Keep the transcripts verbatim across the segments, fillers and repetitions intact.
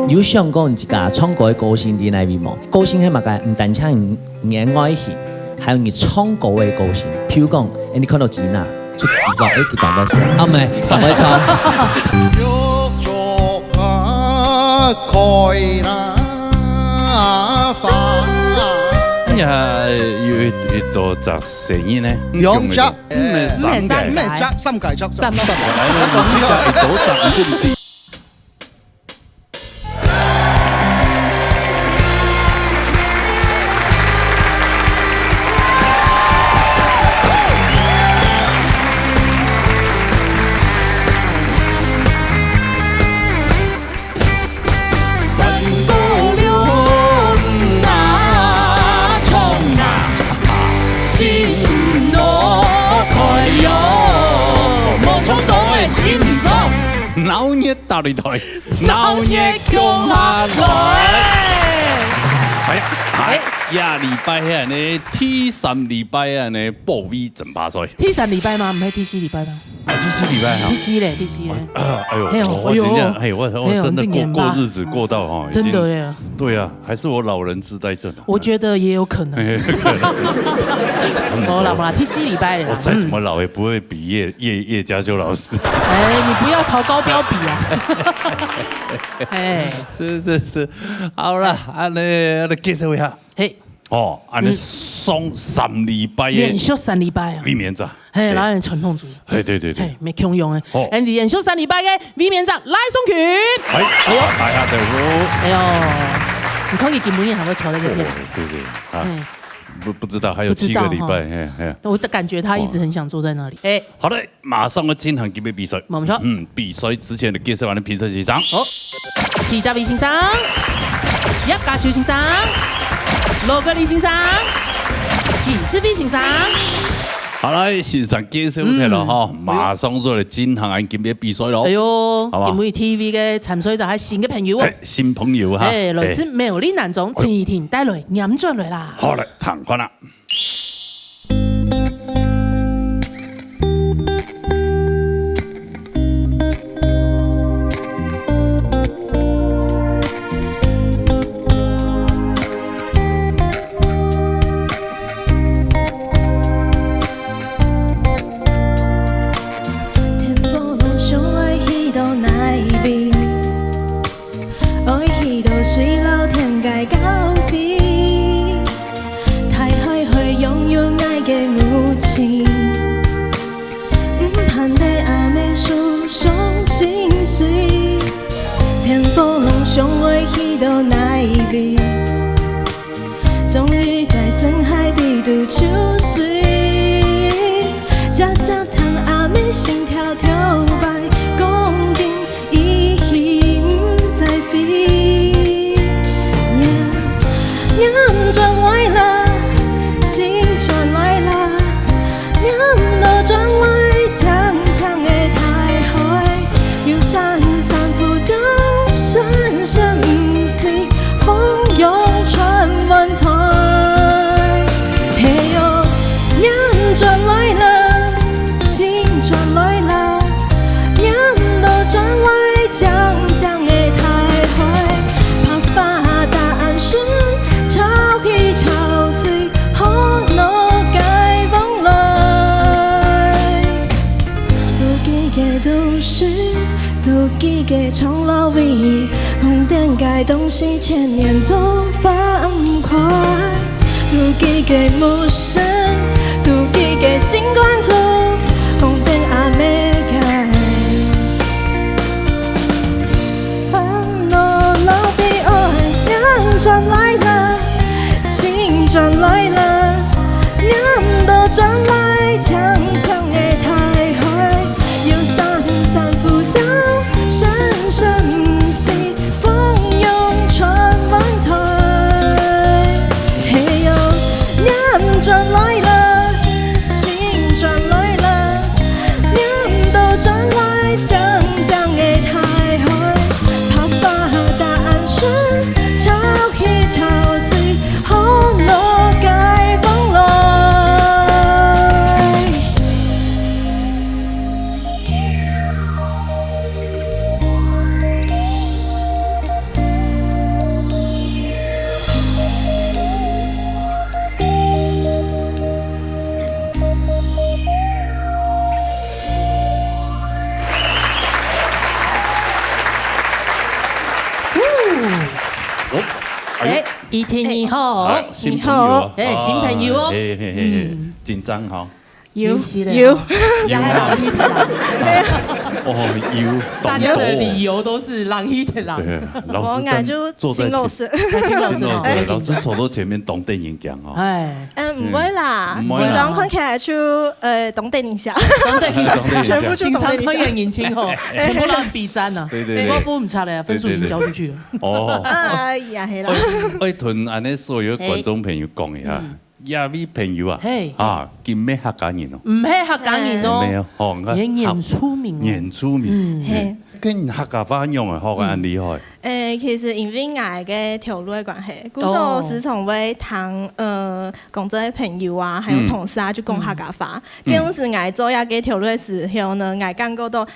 有想過你自家唱歌个個性在哪位無？個性係麼个？毋單淨你，你个外形，還有你唱歌个個性。譬如講，哎，你看到吉娜，就比較，哎，佢當會笑，啊，毋係，當會唱。玉竹啊，開啦花。呀，有一，一朵摘生日呢，兩隻。毋係三個。毋係三個，三個，三個。來，你自家一朵摘，你就毋知。 鬧熱踏擂台，鬧熱共下來。哎呀，哎，哎。這禮拜係呢，第三禮拜啊呢，保衛爭霸賽。第三禮拜嗎？毋係第四禮拜嗎？啊，第四禮拜啊。第四咧，第四咧。啊，哎呦，嘿哦，我，我真的，哎呦。嘿，我，我真的過，嘿哦，真的過日子過到哈，已經，真的耶。對啊，還是我老人痴呆症啊。我覺得也有可能。無啦，無啦，第四禮拜了啦。我再怎麼老也不會比葉，葉，葉嘉修老師。哎，你不要朝高標比啊。哎。是，是，是。好啦，恁呢，恁呢介紹一下。嘿。哦，恁呢，嗯。上三禮拜个，連續三禮拜啊。衛冕者。嘿，嘿。老人傳統組。嘿，對，對，對。嘿，無共樣个。哦。哎，連續三禮拜个衛冕者賴頌群。哎，哎呦。大家好。哎呦，你看佢今晡日還會坐在這片。哦，對，對，啊。嘿。不，不知道還有七個禮拜，不知道哈。嘿，嘿。我的感覺他一直很想坐在那裡。哦。哎。好的，馬上要進行今日比賽。沒錯。嗯，比賽之前的介紹完了評審席上。好。徐嘉偉先生、葉嘉修先生、羅格里先生、徐世輝先生。好，來，先生介紹忒了哈，嗯。馬上就來進行俺今日比賽咯。哎呦，好不好？今晡日T V个參賽者還新个朋友哦。哎，新朋友哈。哎，來自苗栗南庄陳怡婷帶來，拈轉來啦。好，來，聽看啦。 天火龍想愛去到哪位？愛去到水流天界交飛，大海海擁有𠊎个母親，毋盼得阿姆受傷心碎。天火龍想愛去到哪位？ 終於在深海底肚泅水，隻隻聽阿姆心跳跳擺，講緊伊去毋再飛。Yeah，拈轉來啦，請轉來啦， 拈倒轉來，青青个大海，有山山浮鳥，生生毋息，蜂擁穿雲台。嘿喲，拈轉來啦，請轉來啦，拈倒轉來，青青个大海，白髮大頷唇，潮起潮退， 好，我該往來。肚飢个肚屎，肚飢个長老胃，碰等个東西千年都放毋開。肚飢个目神，肚飢个心肝肚，碰等阿姆个 煩惱老悲哀，拈轉來啦，請轉來啦，拈倒轉來，青青个大海，有山山浮鳥，生生毋息，蜂擁穿雲台。嘿喲，拈轉來啦，請轉來哦，哎，哎，雨婷你好。哎，新朋友啊。哎，新朋友哦。哎，嘿，嘿，嘿，嗯。紧张哈。有，有是嘞，有。哦。有啊。哦，有，大家的理由都是人去的人。对，老师站，我应该就坐在前，请老师。哎，请老师好。请老师，老师坐到前面当得人讲哦。哎。嗯，毋会啦，嗯，毋会啦。平常看起来就，呃，当得人惜。当得人惜。全部就当得人惜。平常看起来年轻吼，全部都很逼真啊。对，对，对。不过分毋出来啊，分数已经交出去了。对，对，对。哦。哎呀，嘿啦。我，我同恁呢所有观众朋友讲一下，嗯。 这位朋友啊，嘿。啊，佢毋係客家人哦。毋係客家人哦。毋係哦，吼，你看，你係原住民哦。原住民，嗯。嘿。嘿，跟客家话用的，好，嗯。恁厉害。誒，其實因為𠊎个頭路个關係，故所時常會聽，呃，廣州个朋友啊，還有同事啊，就講客家話。嗯。該當時𠊎做這个頭路个時候呢，𠊎感覺到，誒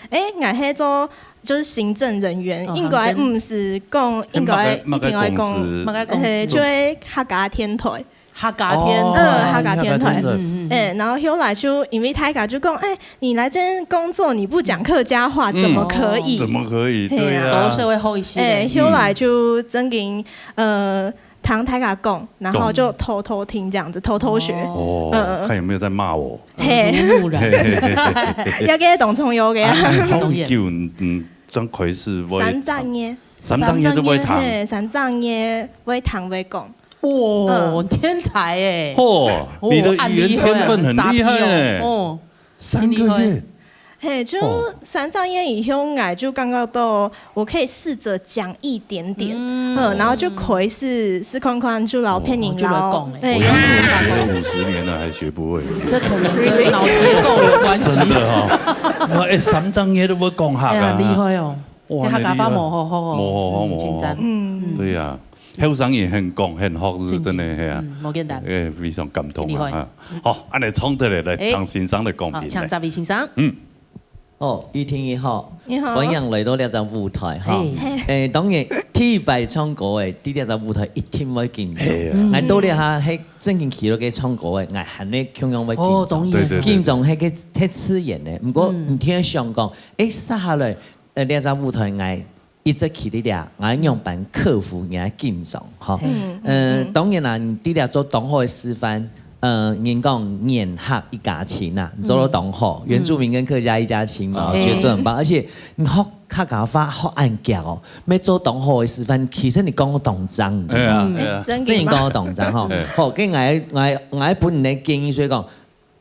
，𠊎係做，就是行政人員，哦，應該毋係講，行政。應該一定愛講，麼个，麼个公司？嘿，就係客家電台。 客家電台。哦，嗯，客家電台。客家電台。嗯，嗯，嗯。哎，然後後來就因為大家就講，哎，你來這邊工作，你不講客家話，嗯。怎麼可以？怎麼可以？嘿啊。對啊。多少會好一些。哎，嗯。後來就正經，呃，聽大家講，然後就偷偷聽這樣子，偷偷學。哦。嗯，嗯，嗯。看有沒有在罵我。嘿。耳濡目染。嘿，嘿，嘿，嘿。要給董聰有給啊。啊，好久，嗯，正開始會。三隻月。三隻月都會聽。嘿，三隻月會聽會講。 哇，嗯。天才欸！嚯，你的語言天分很厲害呢。哦，按理會啊，三隻月。哦，真厲害。嘿，就哦。三隻月以後，𠊎就感覺到我可以試著講一點點，嗯。嗯，然後就開始試看看，就摎別人哦，就來講欸。摎，嘿，我以為學了五十年了，還學不會。這可能跟腦結構有關係。真的哦，哇，欸，三隻月都會講客啊。哎呀，厲害哦。 哇，該客家話無好好哦。無好好，嗯，無好好。真讚。嗯。對啊，後生人肯講肯學，是真的，真的。係啊。嗯，無簡單。欸，非常感動啊，真厲害。哈。好，恁呢唱出來，來，欸，聽先生个講評，好，請這位先生。嗯。哦，雨婷你好，你好。歡迎來到這隻舞台，哈。嘿。欸，當然，第一擺唱歌欸，在這隻舞台一定會緊張。係啊。嗯。𠊎到這下，係正經企到該唱歌欸，𠊎還係共樣會緊張。哦，當然。對，對，對，對。緊張係个，係自然个，毋過，嗯。你聽想講，欸，接下來， 呃，這隻舞台𠊎一直企在這，𠊎仰般克服𠊎个緊張，吼。嗯，呃，嗯，嗯。當然啦，你在這做當好个示範，呃，人講人客一家親啊，你做到當好，嗯。原住民跟客家一家親嘛，嗯。我覺得這很棒。而且你學客家話學恁遽哦，愛做當好个示範，其實你講到當正。哎呀，嗯，哎呀。真的嗎？真的講到當正吼。哎。好，該𠊎，𠊎，𠊎本人个建議，所以講，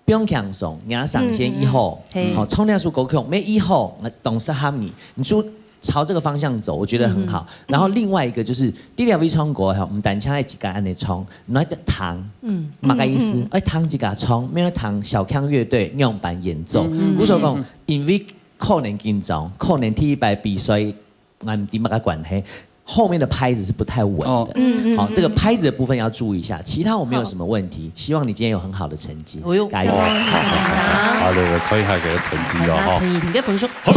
放輕鬆，你要想先一號，嗯，嗯，嗯。嘿。好，唱那首歌曲，每一號，呃，懂是哈米，你就朝這個方向走，我覺得很好。嗯哼。然後另外一個就是，第二位唱歌哈，毋單淨係自家恁呢唱，你愛聽，嗯。麼个意思？嗯，嗯。愛聽自家唱，沒有聽小康樂隊樣般演奏。嗯，嗯，嗯。故所講，嗯，嗯。因為可能緊張，可能第一擺比賽 𠊎毋知麼个關係，後面的拍子是不太穩的。哦。嗯，嗯，好，這個拍子的部分要注意一下，嗯。其他我沒有什麼問題，好。希望你今天有很好的成績，哎喲，加油。謝謝，謝謝。好的，我看一下這個成績哦，哈。來，陳雨婷个分數。好。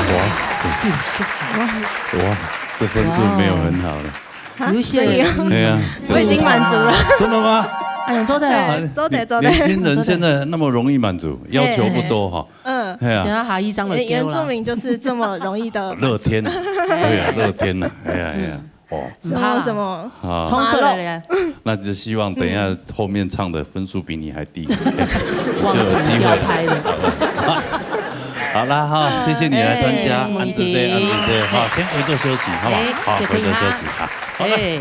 哇，哇，哇，這分數沒有很好了。 哈？有一些人，對呀。對呀，嗯。我已經滿足了。真的嗎？哎呀，做得了。哎，做得，做得。年輕人現在那麼容易滿足，要求不多哈。嘿，嘿，嘿。嗯。哎呀。等下下一張了，原，原住民就是這麼容易的滿足。樂天，對呀，樂天吶，哎呀，哎呀，嗯。哦。什麼什麼？啊。衝出來了。那就希望等一下後面唱的分數比你還 低，就有機會了。往死要拍的。好啦哈，謝謝你來參加，哎，恁仔細，恁仔細，好，先回座休息，好不好？哎，好，回座休息啊。好了，哎。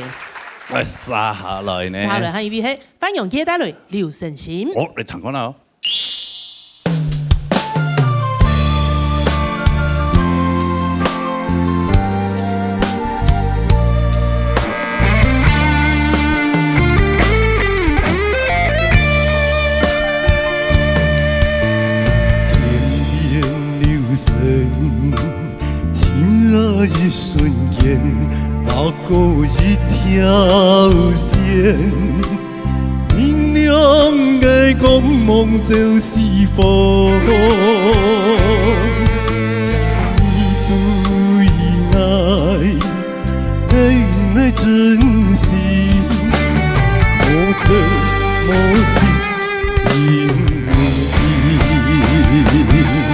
來，接下來呢？接下來還有一位，嘿，范永杰帶來劉勝新。哦，來聽看啦哦。 天边流星，刹那一瞬间，划过一条线。明亮的光芒照四方。你对爱 的真心，无声无息心底。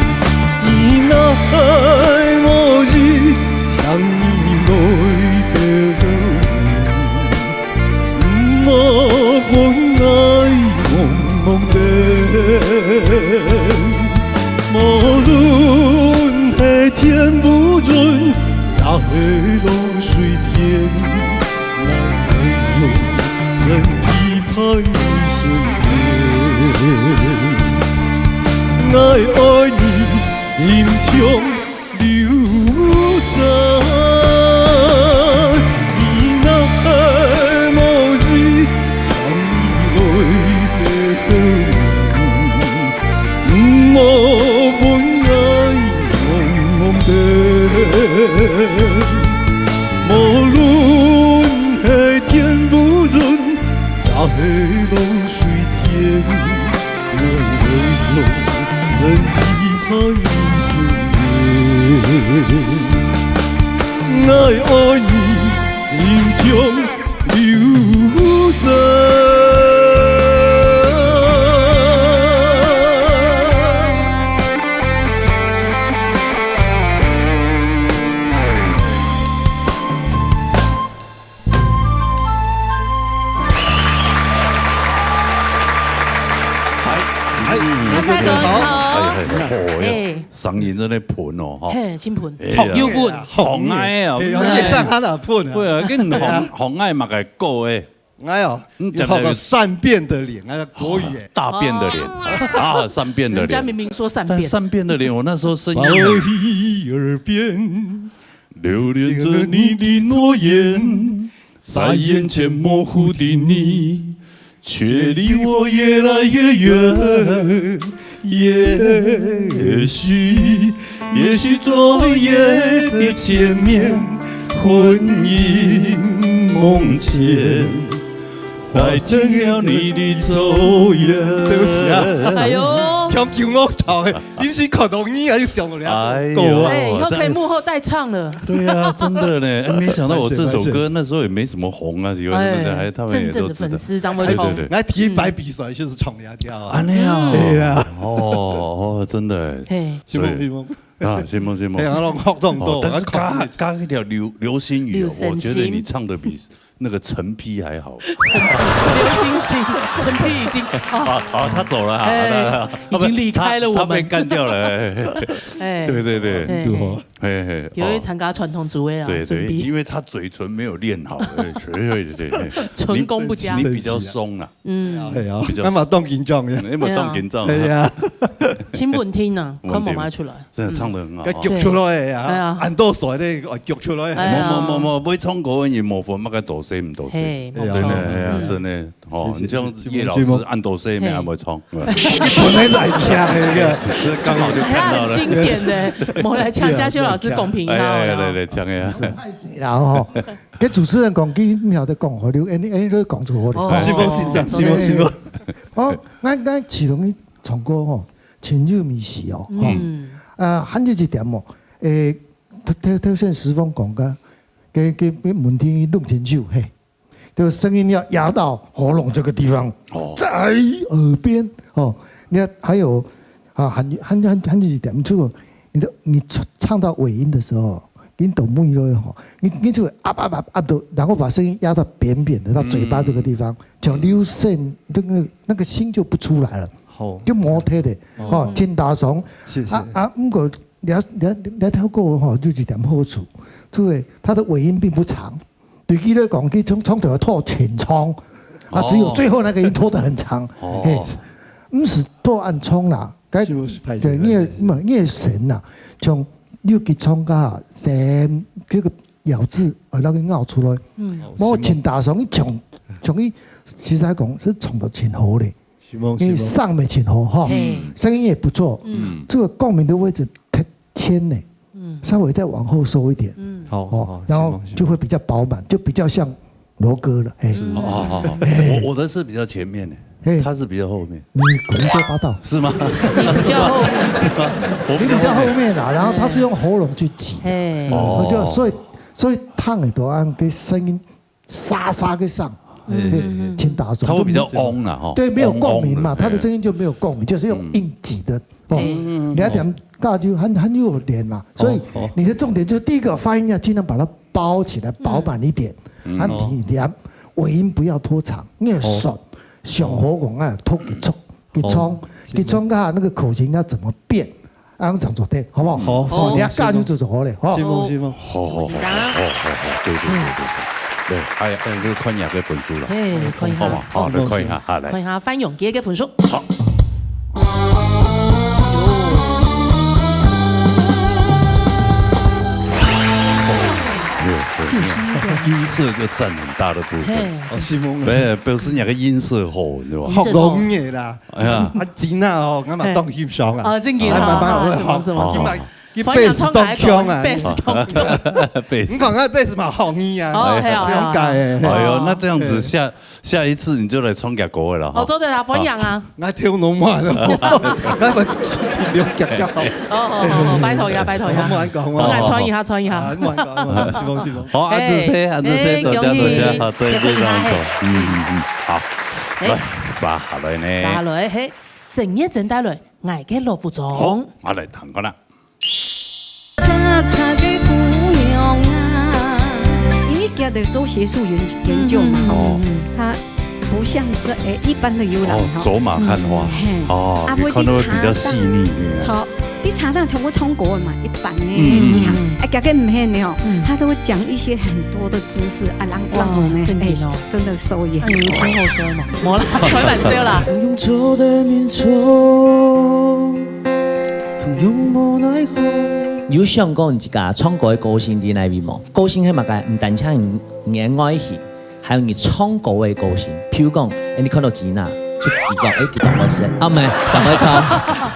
我愛你心中流沙，你若無意，請你來陪好眠，毋好分𠊎茫茫等。無論係天無論，也係浪水天。 哎，大家好。哎，哎，哎，哦，哎，聲音真的噴哦，哈。嘿，真噴，哎呀有噴。好愛哦，有夜上哈啦噴啊。對啊，跟好好愛嘛个歌哎，哎呦，嗯你好个善变的脸，哎，国语哎。大便的脸啊，善变的人家明脸，明说善变，但善变的脸，我那时候声音在耳边，留恋着你的诺言，在眼前模糊的你，却离我越来越远。也许，也许昨夜的缠绵，魂萦梦牵，带进了你的走远。对不起啊，哎呦，跳九龙头哎，你是看到你还是想到人家哎够啊？哎，以后可以幕后代唱了。对啊，真的呢，哎没想到我这首歌那时候也没什么红啊，有人们还他们也都知道阵阵的粉。丝张文对聪对，对，来提白笔甩就是闯人家跳啊啊。那样，对呀，哦哦，真的哎，嘿，是吗？是吗？啊，是吗是吗哎，？然后活动都，，哦但是刚刚一条流流星雨哦，流星星我觉得你唱的比那个陈皮还好。流星星，陈皮已经啊，啊啊，他走了啊，哎他他已经离开了我们他被干掉了。哎哎，对对对，哎对哦，嘿嘿，有一参加传统组的啦，对对，准备因为他嘴唇没有练好，对对对对，唇功不佳你你比较松啊，嗯，哎呀比，较干嘛动紧张呀？你有没有动紧张？对啊，请问听呢，问题看妈妈出来，真的唱的很好啊。该叫出来呀，哎呀俺都说的，叫出来。哎呀没没没没，会唱歌的人模仿那个多谁唔多谁，嘿，真的，对啊哎呀，真的哦，谢谢你像谢谢叶老师谢谢按多谁没按会唱，本来在讲的那个，这刚好就看到了。很经典的，我来抢嘉修老师公平一下，哎哎，好不好来来抢呀！太细啦吼。跟主持人讲，佢毋晓得讲好了，哎，你哎，你讲错了。哦是不是这样？是不是？哦，咱咱其中一唱歌吼，情趣迷失哦，吼。嗯，啊，还有一点哦，诶，头头头先时峰讲个，给给给问题弄清楚，嘿，就声音要压到喉咙这个地方，哦在耳边哦。你看还有啊，还还还还有一点，就你的你唱唱到尾音的时候，你懂木鱼了吼，你你就会啊啊啊啊的，然后把声音压到扁扁的，到嘴巴这个地方，讲流线那个那个心就不出来了。好，就无忒的，吼，真大爽。谢谢。啊啊，毋过了了了透过吼，就一点好处，对，它的尾音并不长。对佢来讲，佢从从头到尾唱啊，哦只有最后那个音拖得很长，哦嘿，毋是拖按唱啦，该是不是拍对，你也嘛，你也神呐，从六吉唱啊，神这个咬字，呃，那个咬出来，嗯，我真大爽，一唱，从一实在讲是唱到真好嘞。是吗？因为是吗？上面挺好哈，嘿声音也不错，嗯这个共鸣的位置太尖了，嗯稍微再往后收一点，嗯，好，哦好，，然后就会比较饱满，就比较像罗哥了，嘿，哦哦哦，我我的是比较前面的，嘿他是比较后面，你胡说八道，是吗？你比较后面，我你比较后面啦，然后他是用喉咙去挤，嘿，哦我就所以所以唱的都按个声音沙沙个上，嗯嘿，挺大众，他会比较就没有翁了哈，对，没有共鸣嘛，翁翁的他的声音就没有共鸣，就是用硬挤的。哦，嗯你要讲大就很很有脸嘛，所以哦你的重点就是第一个发音要尽量把它包起来，饱满一点，嗯很挺一点，尾音不要拖长，你也爽，上喉咙啊，拖给冲，给冲，给冲啊，那个口型要怎么变，啊，这样做对，好不好？好哦，你要尬就做好了，哈。是吗？是吗？好好好紧张啊好好好，对对对对对，对，哎哎，就看一下个分数了，嘿，看一下，好嘛，好，来看一下，好来看一，下范永杰个分数。好，有色就佔很大的部分。嘿。哦，是無？對，表示你个音色好，你知道嗎？學老人个啦。哎呀。啊，真啊哦，𠊎嘛當欣賞啊。哦，正經哦，哎，慢慢來，哦，是無，是無，哦。是無。今擺去bass當強啊。歡迎參加，bass當強。Bass。你看𠊎bass嘛好聽啊。哦，嘿哦，嘿哦。了解欸。哎喲，那這樣子下，下一次你就來唱歌个了哈。哦，做得啊，歡迎啊。 𠊎跳攏慢哦，𠊎嘛盡量夾較好。哦，好，好，好，拜託呀，拜託呀。莫恁講，我來穿一下，穿一下。啊，莫恁講，莫恁講，希望，希望。好，恁仔細，恁仔細，哎，多謝，恭喜，多謝，好，這一位上手。恭喜，嗯，嗯，嗯，好。哎。來，續下來呢？續下來，嘿，鄭業珍帶來，𠊎个老佛庄。好，𠊎來聽看啦。 因為佢在做學術研，研究嘛，嗯，嗯，嗯，嗯。哦。他不像這，誒，一般的遊覽團。哦，走馬看花。嗯，嘿。哦，啊，你看到會比較細膩，會去查檔，對啊。查，你查檔全部中國的嘛，一般的，嗯，嗯，嗯。啊，佢个毋係呢，哦，嗯。他都會講一些很多的知識啊，讓，讓我們，哇，正經哦。誒，真的受益。哎喲，有聽好笑嗎？無啦，開玩笑啦。 有想過你自家唱歌个個性在哪位無？個性係麼个？毋單淨你，你个外形，還有你唱歌个個性。譬如講，誒，你看到吉娜，就知道，誒，佢當會笑，啊，毋係，當會唱。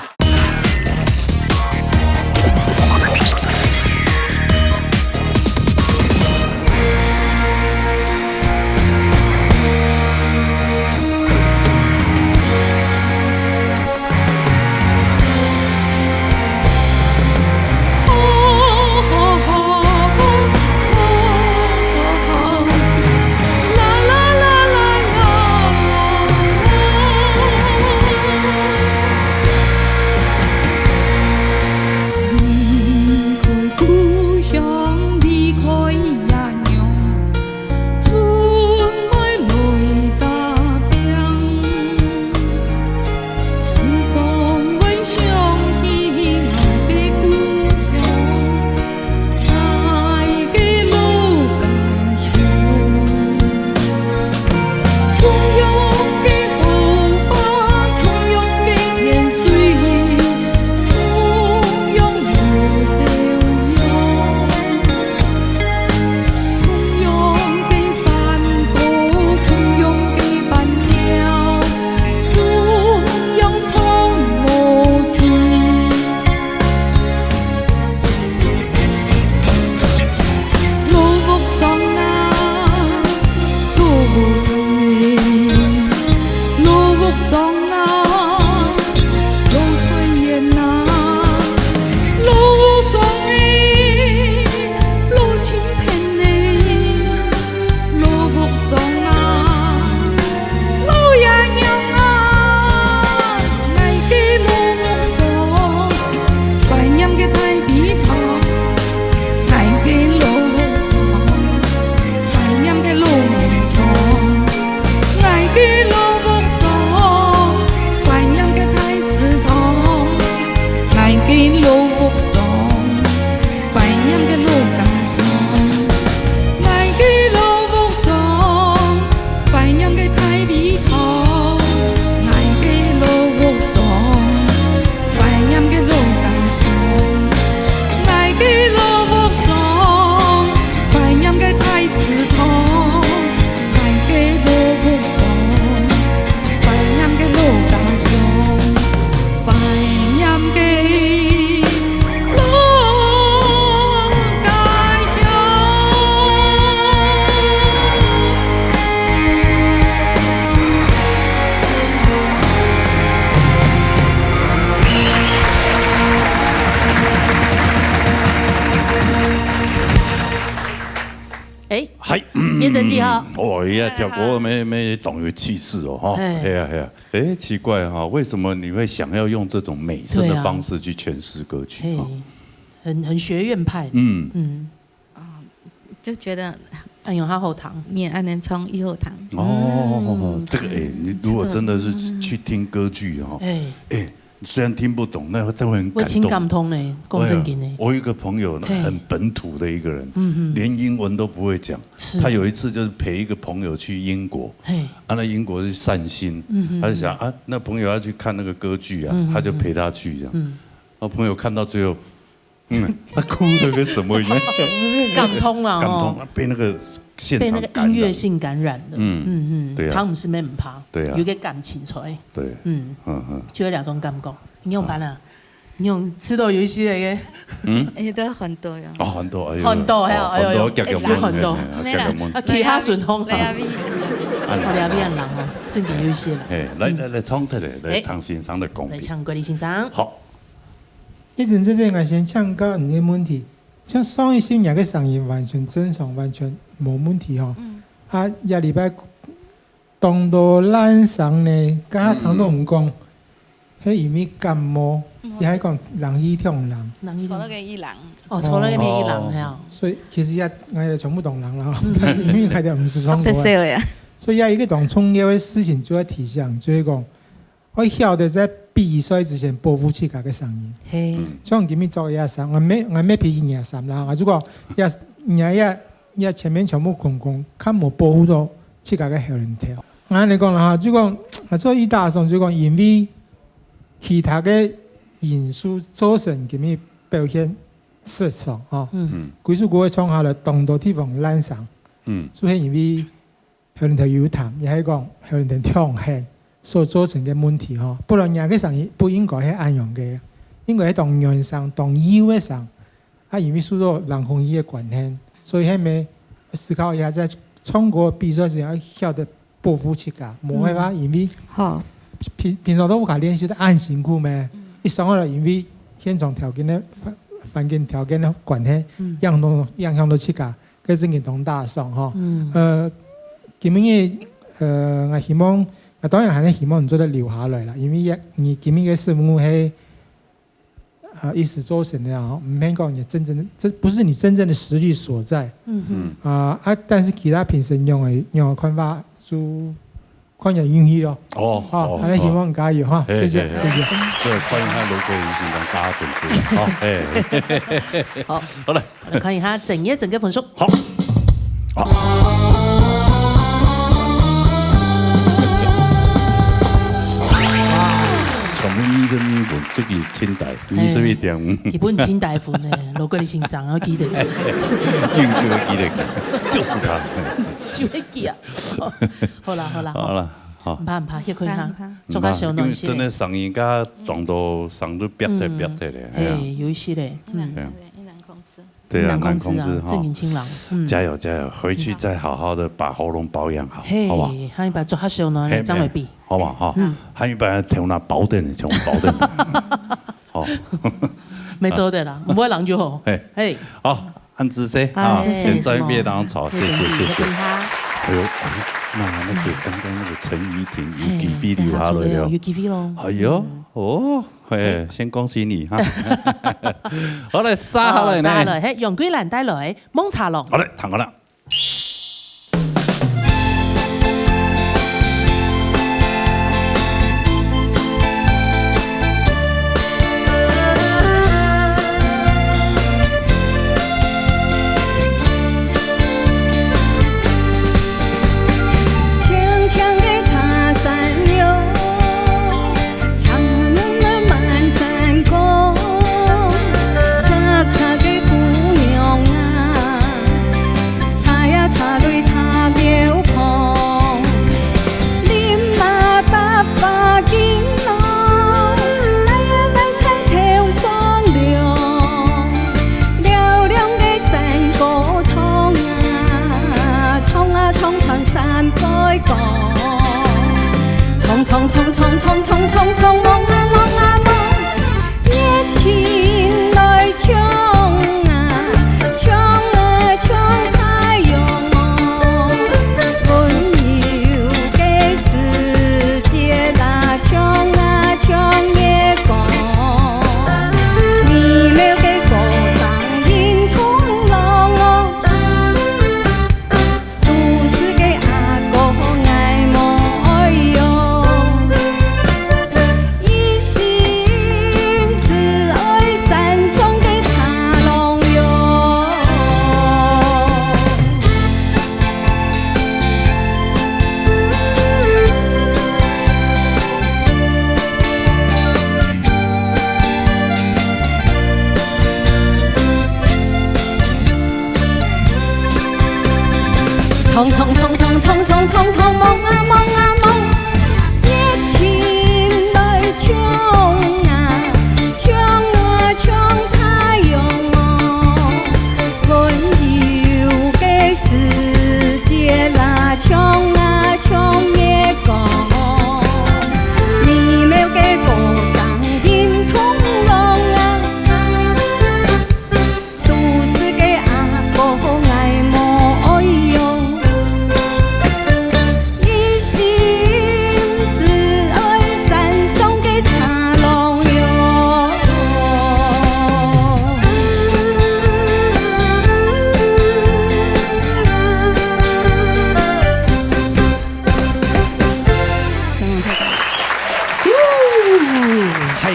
哎，嗨，葉珍姐哈。哦，哎呀，跳歌乜，乜當有氣勢哦，哈。哎。係啊，係啊。哎，奇怪哈，為什麼你會想要用這種美聲的方式去詮釋歌曲哈？對啊。嘿，很，很學院派。嗯。嗯。啊，就覺得哎喲，好好聽。你恁樣唱又好聽。哦，嗯。這個，哎，你如果真的是去聽歌劇哈，哎。哎，雖然聽不懂，但會，但會很感動。會真感動呢，講正經的。哎呀，我有一個朋友呢，嘿。很本土的一個人，嗯哼。連英文都不會講。是。他有一次就是陪一個朋友去英國，嘿。啊，那英國去散心，嗯哼。他就想，啊，那朋友要去看那個歌劇啊，嗯哼。他就陪他去這樣。嗯。那朋友看到最後，嗯，他哭了个什么呢？感动了哦。感动，被那个现场被那个音乐性感染了。感染。嗯，嗯，嗯，对啊。他毋係毋怕，对啊。有个感情出來。对。嗯。嗯，嗯。就有那種感覺。你仰般啊？你有試著有一些个？嗯？哎，都很多呀。哦，很多，哎呦，很多，哎呦，哦，很多，哎呦，哎，有很多。哎，哎，哎，沒啦。夾夾問，哎，哎，夾夾問。啊，其他順風。來，來，來，來。哦，來，來，來，哦，正經有一些啦。哎，來，嗯。來，來，唱忒咧，來，哎。聽先生个功力。來，請國立先生。好。 一陣姐姐，𠊎先請教你个問題，像上一集若个聲音完全正常，完全無問題吼。嗯。啊，這禮拜當多爛聲呢，剛剛聽到你講，嗯。係因為感冒，嗯。也係講冷氣忒冷。冷氣忒冷。坐那個一冷。哦，坐那個一冷，哦。係啊。所以其實也，𠊎也全部當冷了，嗯。但是因為𠊎也毋係唱歌啊。做得笑呀。所以也有一個當重要个事情，就愛提醒，就係講， 愛曉得在比賽之前保護自家个聲音。嘿。嗯。像今日著這个衫，𠊎無，𠊎無比起若个衫啦，𠊎就講，這，若這，這前面全部空空，較無保護到自家个喉嗹頭。𠊎恁樣講啦哈，就講，𠊎做一打爽，就講因為其他个因素造成今日表現失常吼。嗯。嗯。歸首歌个唱下來，當多地方爛聲。嗯。就係因為 喉嗹頭有痰，也係講喉嗹頭忒忒，所造成个問題吼。本來若个聲音毋應該係恁樣个，應該係當軟聲、當幼个聲。啊，因為受到冷空氣个關係，所以係毋係思考一下，在唱歌比賽時愛曉得保護自家，無辦法，嗯。因為好。平，平常都無法練習，恁辛苦咩？嗯。一上來，因為現場條件个，環，環境條件个關係，嗯。影響到，影響到自家。 該係認同大家吼。嗯。呃，今日，呃，𠊎希望，𠊎當然還係希望你做得留下來啦，因為也，你今日个失誤係，呃，一時造成个啊，毋免講你真正的，這不是你真正的實力所在。嗯哼。嗯。啊，啊，但是其他評審用个，用个看法就 看你運氣咯。哦，好，哦，恁樣希望加油哈，好。謝謝，嘿，嘿，嘿。謝謝。這看一下羅國立先生加分數，好，嘿。好，好了。來看一下整夜整个分數。好。好。全部二十二分，這个清代，二十一點五。嘿，基本清代分呢，羅國立先生，我記得。應該記得，就是他。就會記啊。好啦，好啦，好啦。 好。毋怕，毋怕，歇睏下，毋怕，毋怕。做較小暖心。因為真的聲音甲撞到聲都煏忒，嗯。煏忒咧，哎呀。嘿，有一些咧，嗯。難，對啊。對，難控制。對啊，難控制啊，難控制哈。真年輕人，嗯。加油，加油，回去再好好地把喉嚨保養好，嘿，好不好？還有一擺做較小暖，嘿，正會比。嘿，好不好？哈。嗯。還有一擺頭那包等，全部包等。好。沒做得啦，毋會人就好。嘿。嘿。好。 恁仔細啊，哎，先在邊當坐，謝謝，謝謝。哎呦，哎，那，那個剛剛那個陳怡婷有機會留下來了。嘿，有機會咯。哎呦，嗯。哦，嘿，先恭喜你哈。好，來，續下來呢？哦，續下來，嘿，楊桂蘭帶來《望茶郎》。好嘞，聽好了。 青青个茶山哟，长长个满山果，赤赤个姑娘啊，插呀插衝衝衝衝衝衝衝衝，望啊望啊望啊望，熱情來衝啊衝啊衝太陽哦，溫柔个世界啦，衝啊衝月光，美妙个歌聲緊通浪啊。 都市个阿哥，𠊎無愛用，一心只愛山上个茶農喲。太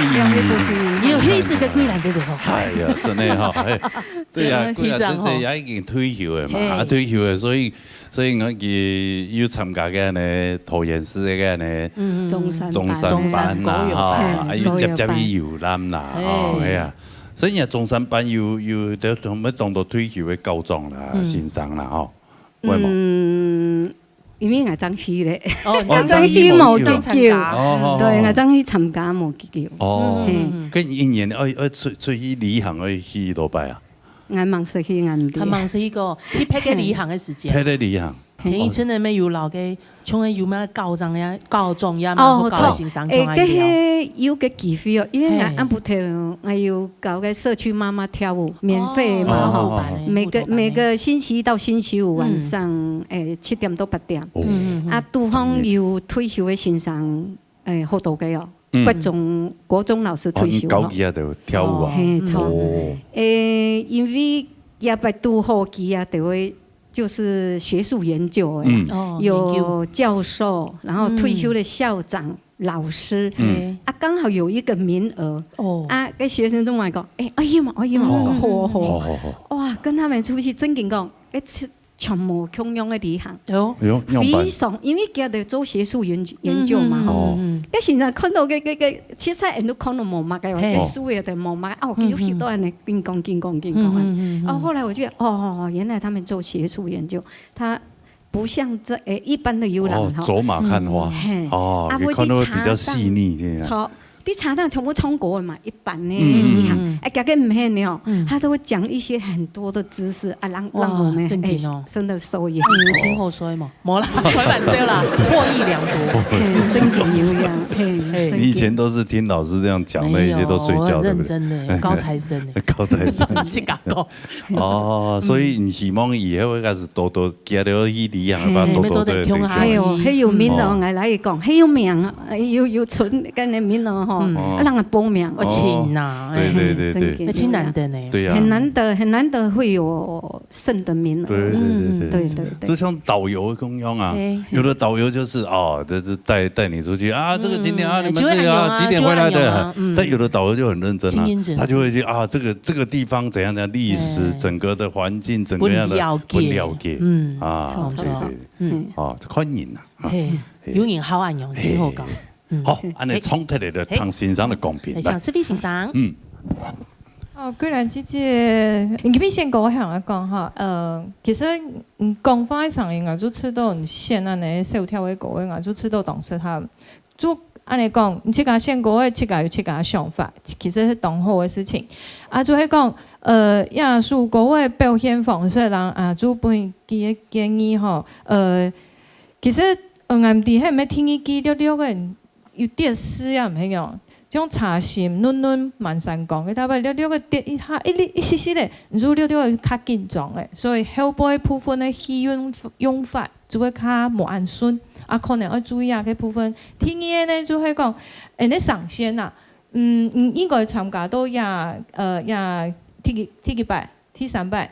有氣質个桂蘭姐姐吼。哎呀，真的哈，哎，对呀，对桂兰姐非常好姐也已经退休了嘛，嘿啊，退休了，所以，所以我佢有参加个呢，桃园市个呢，嗯中山中山班班啦，中山哈，班啊，又接接去游览啦，嘿哦，哎呀，所以你看中山班有有得同要当到退休的高中啦，嗯先生啦，吼，为么？嗯，因为𠊎正去咧，哦我正去無幾久，哦對，𠊎正去參加無幾久。哦嗯，跟你一年要要出出去旅行要去多拜啊？𠊎忙死去，𠊎毋知。還忙是一个去別个旅行个時間。陪你旅行，前一陣仔乜有老个，像个有咩高中呀、高中呀嘛，哦，或高个先生誒，該同佢聊。係有个機會哦，因為嘿𠊎暗晡頭𠊎有搞个社區媽媽跳舞，免費嘛吼。哦辦的每个舞蹈班的每个星期一到星期五晚嗯上，誒七點到八點，哦，嗯嗯啊，對方有退休个先生，誒，好多个哦，嗯國中國中老師哦，退休吼。你高級啊，就跳舞啊，嘿，錯。哦，誒，因為也拜拄好佢啊，就會就是學術研究誒，嗯哦，研究有教授，然後退休的校長、老師，嗯啊，剛好有一个名額，哦，啊，个學生都問講，誒，愛去無？愛去無？哦講好啊好啊。好好好，哇，跟他們出去正經講，誒，全全無共樣个旅行。有，哎呦，樣般非，常，因為佢哋做學術研研究嘛，吼。哦嗯但現在看到个个个，其實人都看到無麼个，嘿个書也得無麼个，哦，佢有許多人緊講緊講緊講啊。嗯嗯嗯嗯哦，後來我覺得，哦，原來他們做學術研究，他不像這誒一般的遊覽哦，哈。走马看花，嘿，哦，啊你看到比较细腻的啊，錯，你查到全部中國的嘛，一般呢，嗯你看嗯，哎，這个毋係哦，他都會講一些很多的知識啊，讓讓我們哇正經哦哎真的受益。有清口水嘛？無啦，開玩笑啦，獲益良多。嘿，正經有影，嘿，嘿正經你以前都是听老师这样讲，那一些都睡觉，沒有，对不对？我很認真的，高材生的，高材生。自家講。哦，所以你希望以後应该是多多加了一里啊，嘿把多多没做得的共下還有還有名額，哦𠊎來講，還有名額，有有存跟个名額吼，嗯啊，讓佢報名。哦盡難，对对对真对經，那盡難得呢。对呀，很難得很難得會有剩的名額。对对对对对对就像导游共样啊嘿，有的导游就是哦，就是带带你出去啊，这个景点啊，嗯你们这个啊就会按鈕啊几点回来的就会按鈕啊，嗯但有的导游就很认真啊真认真，他就会去啊，这个这个地方怎样怎样，历史哎整个的环境，整个样的不了解不了解嗯，啊好，对对，嗯，哦，看人啊，啊嘿，有人好安样，真好搞。嗯，好，按呢冲起来的唐先生的公平，哎，像思菲先生，嗯，哦，桂兰姐姐，你今日先跟我想要讲哈，呃，其实你讲话的声音啊，就知道你现在呢，小跳的歌啊，就知道当时他就按呢讲，你自家先歌的，自家有自家的想法，其实是当好的事情。啊，就系讲，呃，耶稣歌的表现方式啦，啊，就分佢个建议吼，呃，其实，呃，俺哋系毋系听一句略略个，有点诗啊，毋系哦。 像茶心嫩嫩满山光，佢大概略略个跌一下，一粒一息息个，你就略略个较紧张个，所以后背部分个气运用法就会较无安顺，啊，可能要注意啊，个部分。第二个呢，就会讲，哎，你上线呐，嗯，嗯，应该参加到呀，呃，呀，第几第几摆？第三摆，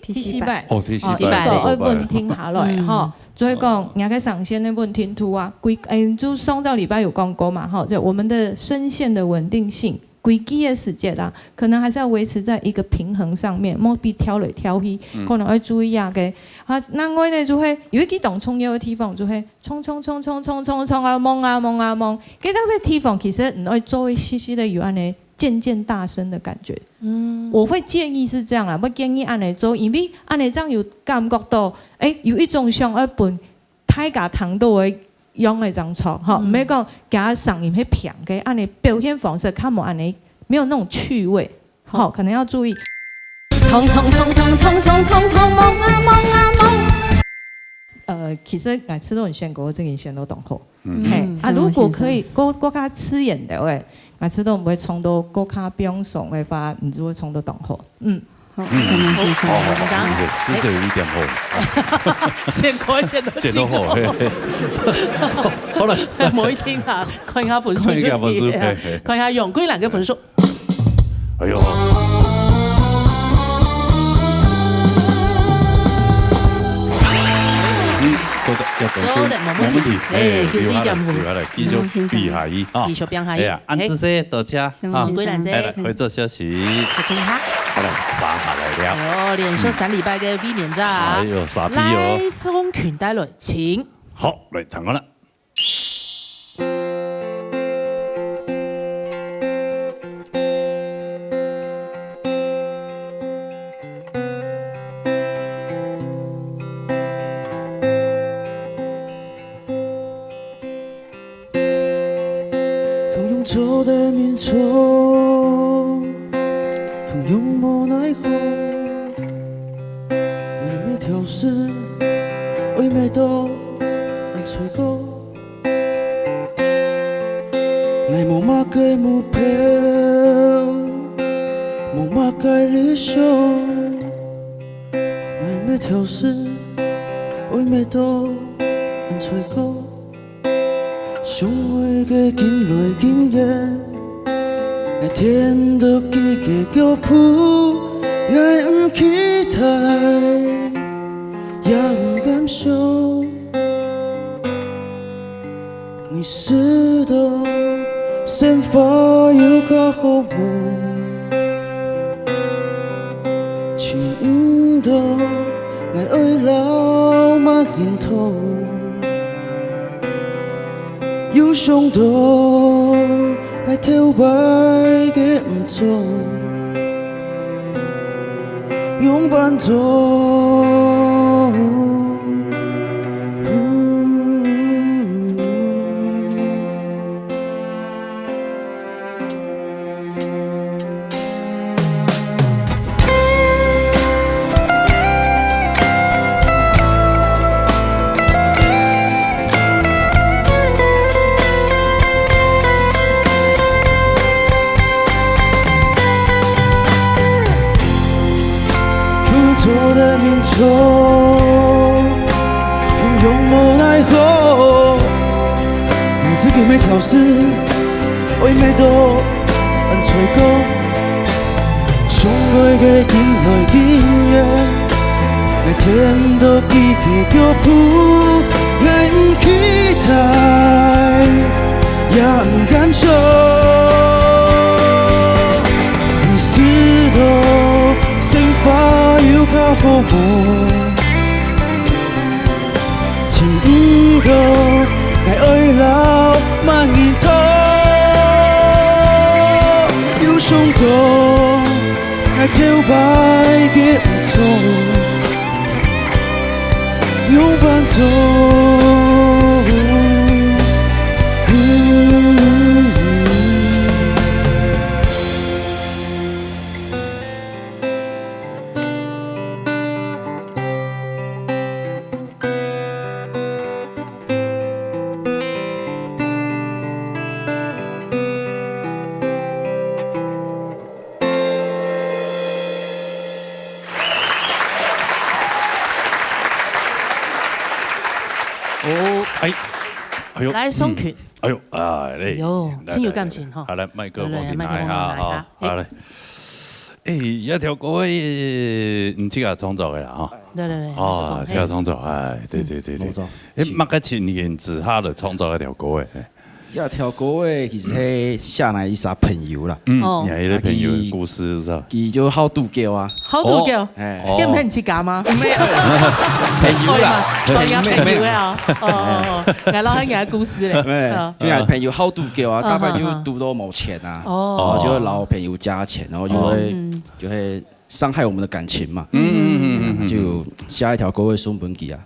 第第四摆。哦，第四第四摆个摆，爱稳定下来哈，就会讲人家个上线的稳定度啊，规，嗯，就上个礼拜有讲过嘛哈，就我们的声线的稳定性，规矩的时节啦，可能还是要维持在一个平衡上面，莫比跳来跳去，可能要注意啊个。啊，另外呢，就会有一个当重要的地方，就会冲冲冲冲冲冲冲啊，望啊望啊望，这个地方其实你要做一些些的有安呢。漸漸大聲的感覺。嗯。我會建議是這樣啦，會建議恁樣做，因為恁樣正有感覺到，欸，有一種想要分大家聽到个樣个張唱，吼，嗯。毋係講佢个聲音係平个，恁樣表現方式較無恁樣，沒有那種趣味，吼，可能要注意。衝衝衝衝衝衝衝衝，夢啊夢啊夢。呃，其實𠊎試著你選歌，這個你選到當好。嗯。嘿，嗯，啊，如果可以，是嗎？是嗎？過，過較刺眼的話，𠊎試著毋會唱到過較悲傷的話，你就會唱到當好。嗯。好，嗯。謝謝，謝謝。好，好，好，謝謝，這是有一點好。選歌選到盡好。選到好，嘿，嘿。好了。無一定啊，看一下分數就知了。看一下分數，嘿，嘿。看一下楊貴蘭个分數。 哎喲。嗯，做得，要得分，做得，無問題。無問題。哎，哎，九十一點五。留下來，留下來，繼續比下去啊。繼續比下去。哎呀，恁仔細，多謝啊。好，貴蘭姐。哎，來，回做消息。OK哈。好來，殺下來了。哎喲，連續三禮拜个衛冕者啊。哎喲，殺逼哦。賴頌群帶來，請。好，來，聽看啦。 𠊎無麼个目標，無麼个理想，𠊎乜挑試，愛乜到恁衰過。想愛个近來近遠，𠊎跈毋到佢个腳步，𠊎毋期待，也毋敢想。 你試著生活有較好無？尋毋著𠊎愛摎麼人討？有想著𠊎頭擺个毋著。 仰般做？ 用錯的名錯，用勇無奈何。你自己沒調適，愛沒到恁衰過。 相愛个近來近遠，𠊎跈毋到佢个腳步，𠊎毋期待，也毋敢想。你試著生活有較好無？ 尋毋著𠊎愛摎麼人討，有想著𠊎頭擺个毋著，仰般做？ 哦，哎，哎喲，賴頌群。嗯，哎喲，啊，嘞，哎喲，來，真有感情吼。來，來，來，好，來，麥克風先拿一下，來，麥克風拿一下，好，好，哎。好，來。哎，這條歌，哎，你自家創作个啦，吼。來，來，來，哦，麥克風，自家創作，哎，對，對，對，對。嗯，無錯。哎，麼个情形之下來創作這條歌个？這條歌誒，其實係寫來一儕朋友啦。嗯，哦。你還有一個朋友的故事，是吧？佢就好賭狗啊。好賭狗？哦。哎。哦。這毋係你自家嗎？沒有。朋友啦。哦，專業朋友啊。哦，哦，哦。來，然後還有故事嘞。哎，啊。就係朋友好賭狗啊，嗯。大概就賭到無錢啊，哦。然後就會摎朋友借錢，然後就會，嗯。就會傷害我們的感情嘛。嗯，嗯，嗯，嗯，嗯。就寫一條歌會送分佢啊。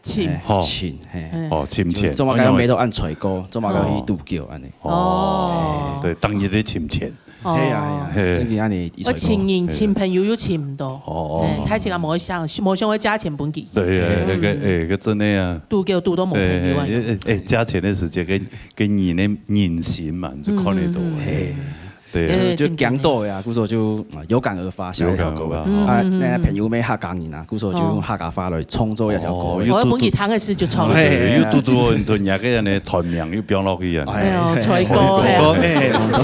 尋。哎，吼。尋，嘿。哎。哦，尋錢。就做麼个每到恁衰過，做麼个去賭狗恁呢？哦。對，當日在尋錢。哦。係啊，係啊，嘿。真个恁呢，一衰過。我尋人，尋朋友又尋毋到。哦，哦。哎，太尋啊，無想，無想要借錢分佢。對，哎，那個，哎，那個真的啊。賭狗賭到無朋友啊。哎，哎，哎，借錢的時節跟，跟你的人心嘛，你就看得到。嗯，嗯，嗯。嘿。 對。就，就驚到呀，故所就，啊，有感而發，寫一條歌。有感而發。啊，嗯，嗯，嗯。該朋友乜客家人啊，故所就用客家話來創作一條歌。哦，又堵，我分佢聽个時就唱。對，對，對，又堵堵，你對人家个恁呢團名又標落去啊。哎喲，衰過呀。衰過，哎，當初。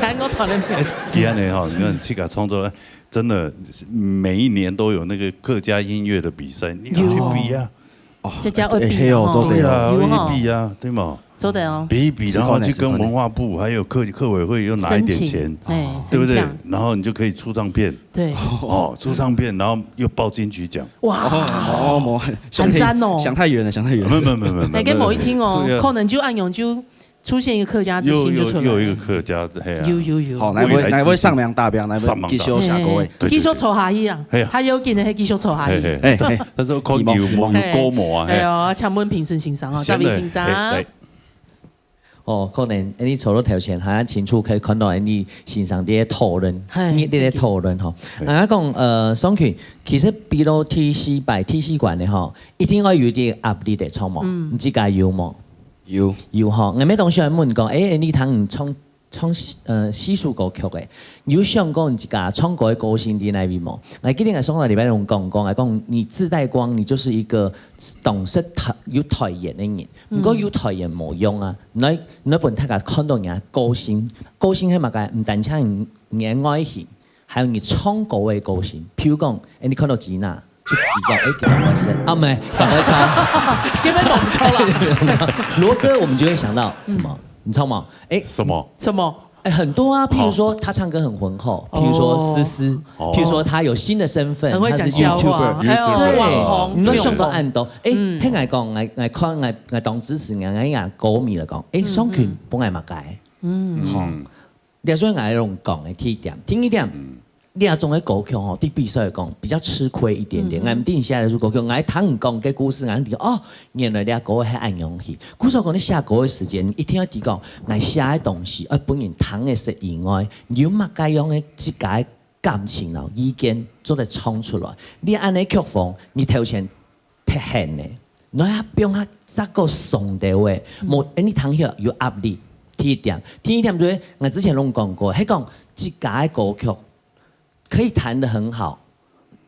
看我團的名。哎，佢恁呢吼，你看自家創作，真的每一年都有那個客家音樂的比賽，你要去比啊。有哦。哦，這家會比哦。哎，嘿哦，做得哦。對啊，有哦。會比啊，對嘛？ 做得哦。比一比，然後去跟文化部還有客，客委會又拿一點錢，申請，哎，對不對？申請。然後你就可以出唱片。對。哦，出唱片，然後又報金曲獎。哇。哦，哦，想太，很讚哦。想太遠了，想太遠了。沒有，沒有，沒有，沒有，哎，該無一定哦，對啊。可能就恁樣就出現一個客家之星就出來了。又，又，又一個客家，嘿啊。有，有，有。好，哪位，未來之星。哪位上梁大標，哪位上梁大標。繼續寫歌誒。嘿，嘿，嘿。對，對，對。繼續做下去啊。嘿啊。還有緊的，繼續做下去。嘿，嘿。哎，嘿。但是我看有無，有歌無啊，嘿。哎喲，請問評審先生哦，現在，這位先生。嘿，來。 哦，可能，哎，你坐到頭前，還清楚可以看到，哎，你先生在討論，嘿，你在討論吼。對。啊，講，呃，雙群，其實比到第四擺、第四關的吼，一定愛有點壓力的，著無？嗯。你自家有無？有。有吼，𠊎每當時問講，哎，你聽你唱，唱，呃，四首歌曲誒，有想過你自家唱歌的個性在哪位無？𠊎記得𠊎上個禮拜有講過，𠊎講你自帶光，你就是一個懂事、有台言的人。 毋過有台言無用啊，你愛，你愛分大家看到你个個性，個性係麼个？毋單淨你个外形，還有你唱歌个個性。譬如講，哎，你看到吉娜，就比較，哎，吉娜外甥，啊，毋係，趕快唱。根本講錯了。羅哥，我們就會想到什麼？你知道嗎？哎，什麼？什麼？ 哎，很多啊，譬如說他唱歌很渾厚，哦。譬如說思思，哦。譬如說他有新的身份，很會講笑話，他是YouTuber。哎喲，對。網紅，你都想到恁多。網紅。哎，嗯。嘿，𠊎講，𠊎，𠊎看，𠊎，𠊎當支持你，𠊎，𠊎歌迷來講，哎，嗯，雙群，嗯。本來嘛該。嗯。吼。嗯。這所以𠊎用講的第一點，第二點，嗯。 這種个歌曲吼，對比賽來講比較吃虧一點點。嗯哼。𠊎毋知你寫這首歌曲，𠊎聽你講个故事，𠊎知哦，原來這歌係恁樣去。故所講你寫歌个時間，一定愛知講，𠊎寫个東西，愛分人聽个識以外，有麼个樣个自家个感情咯，意見做得唱出來。你恁呢曲風，你頭前忒顯呢，你愛放下再過鬆兜仔，嗯。無，哎，你聽起來有壓力。第一點，第二點就係，𠊎之前攏講過，係講自家个歌曲 可以彈得很好，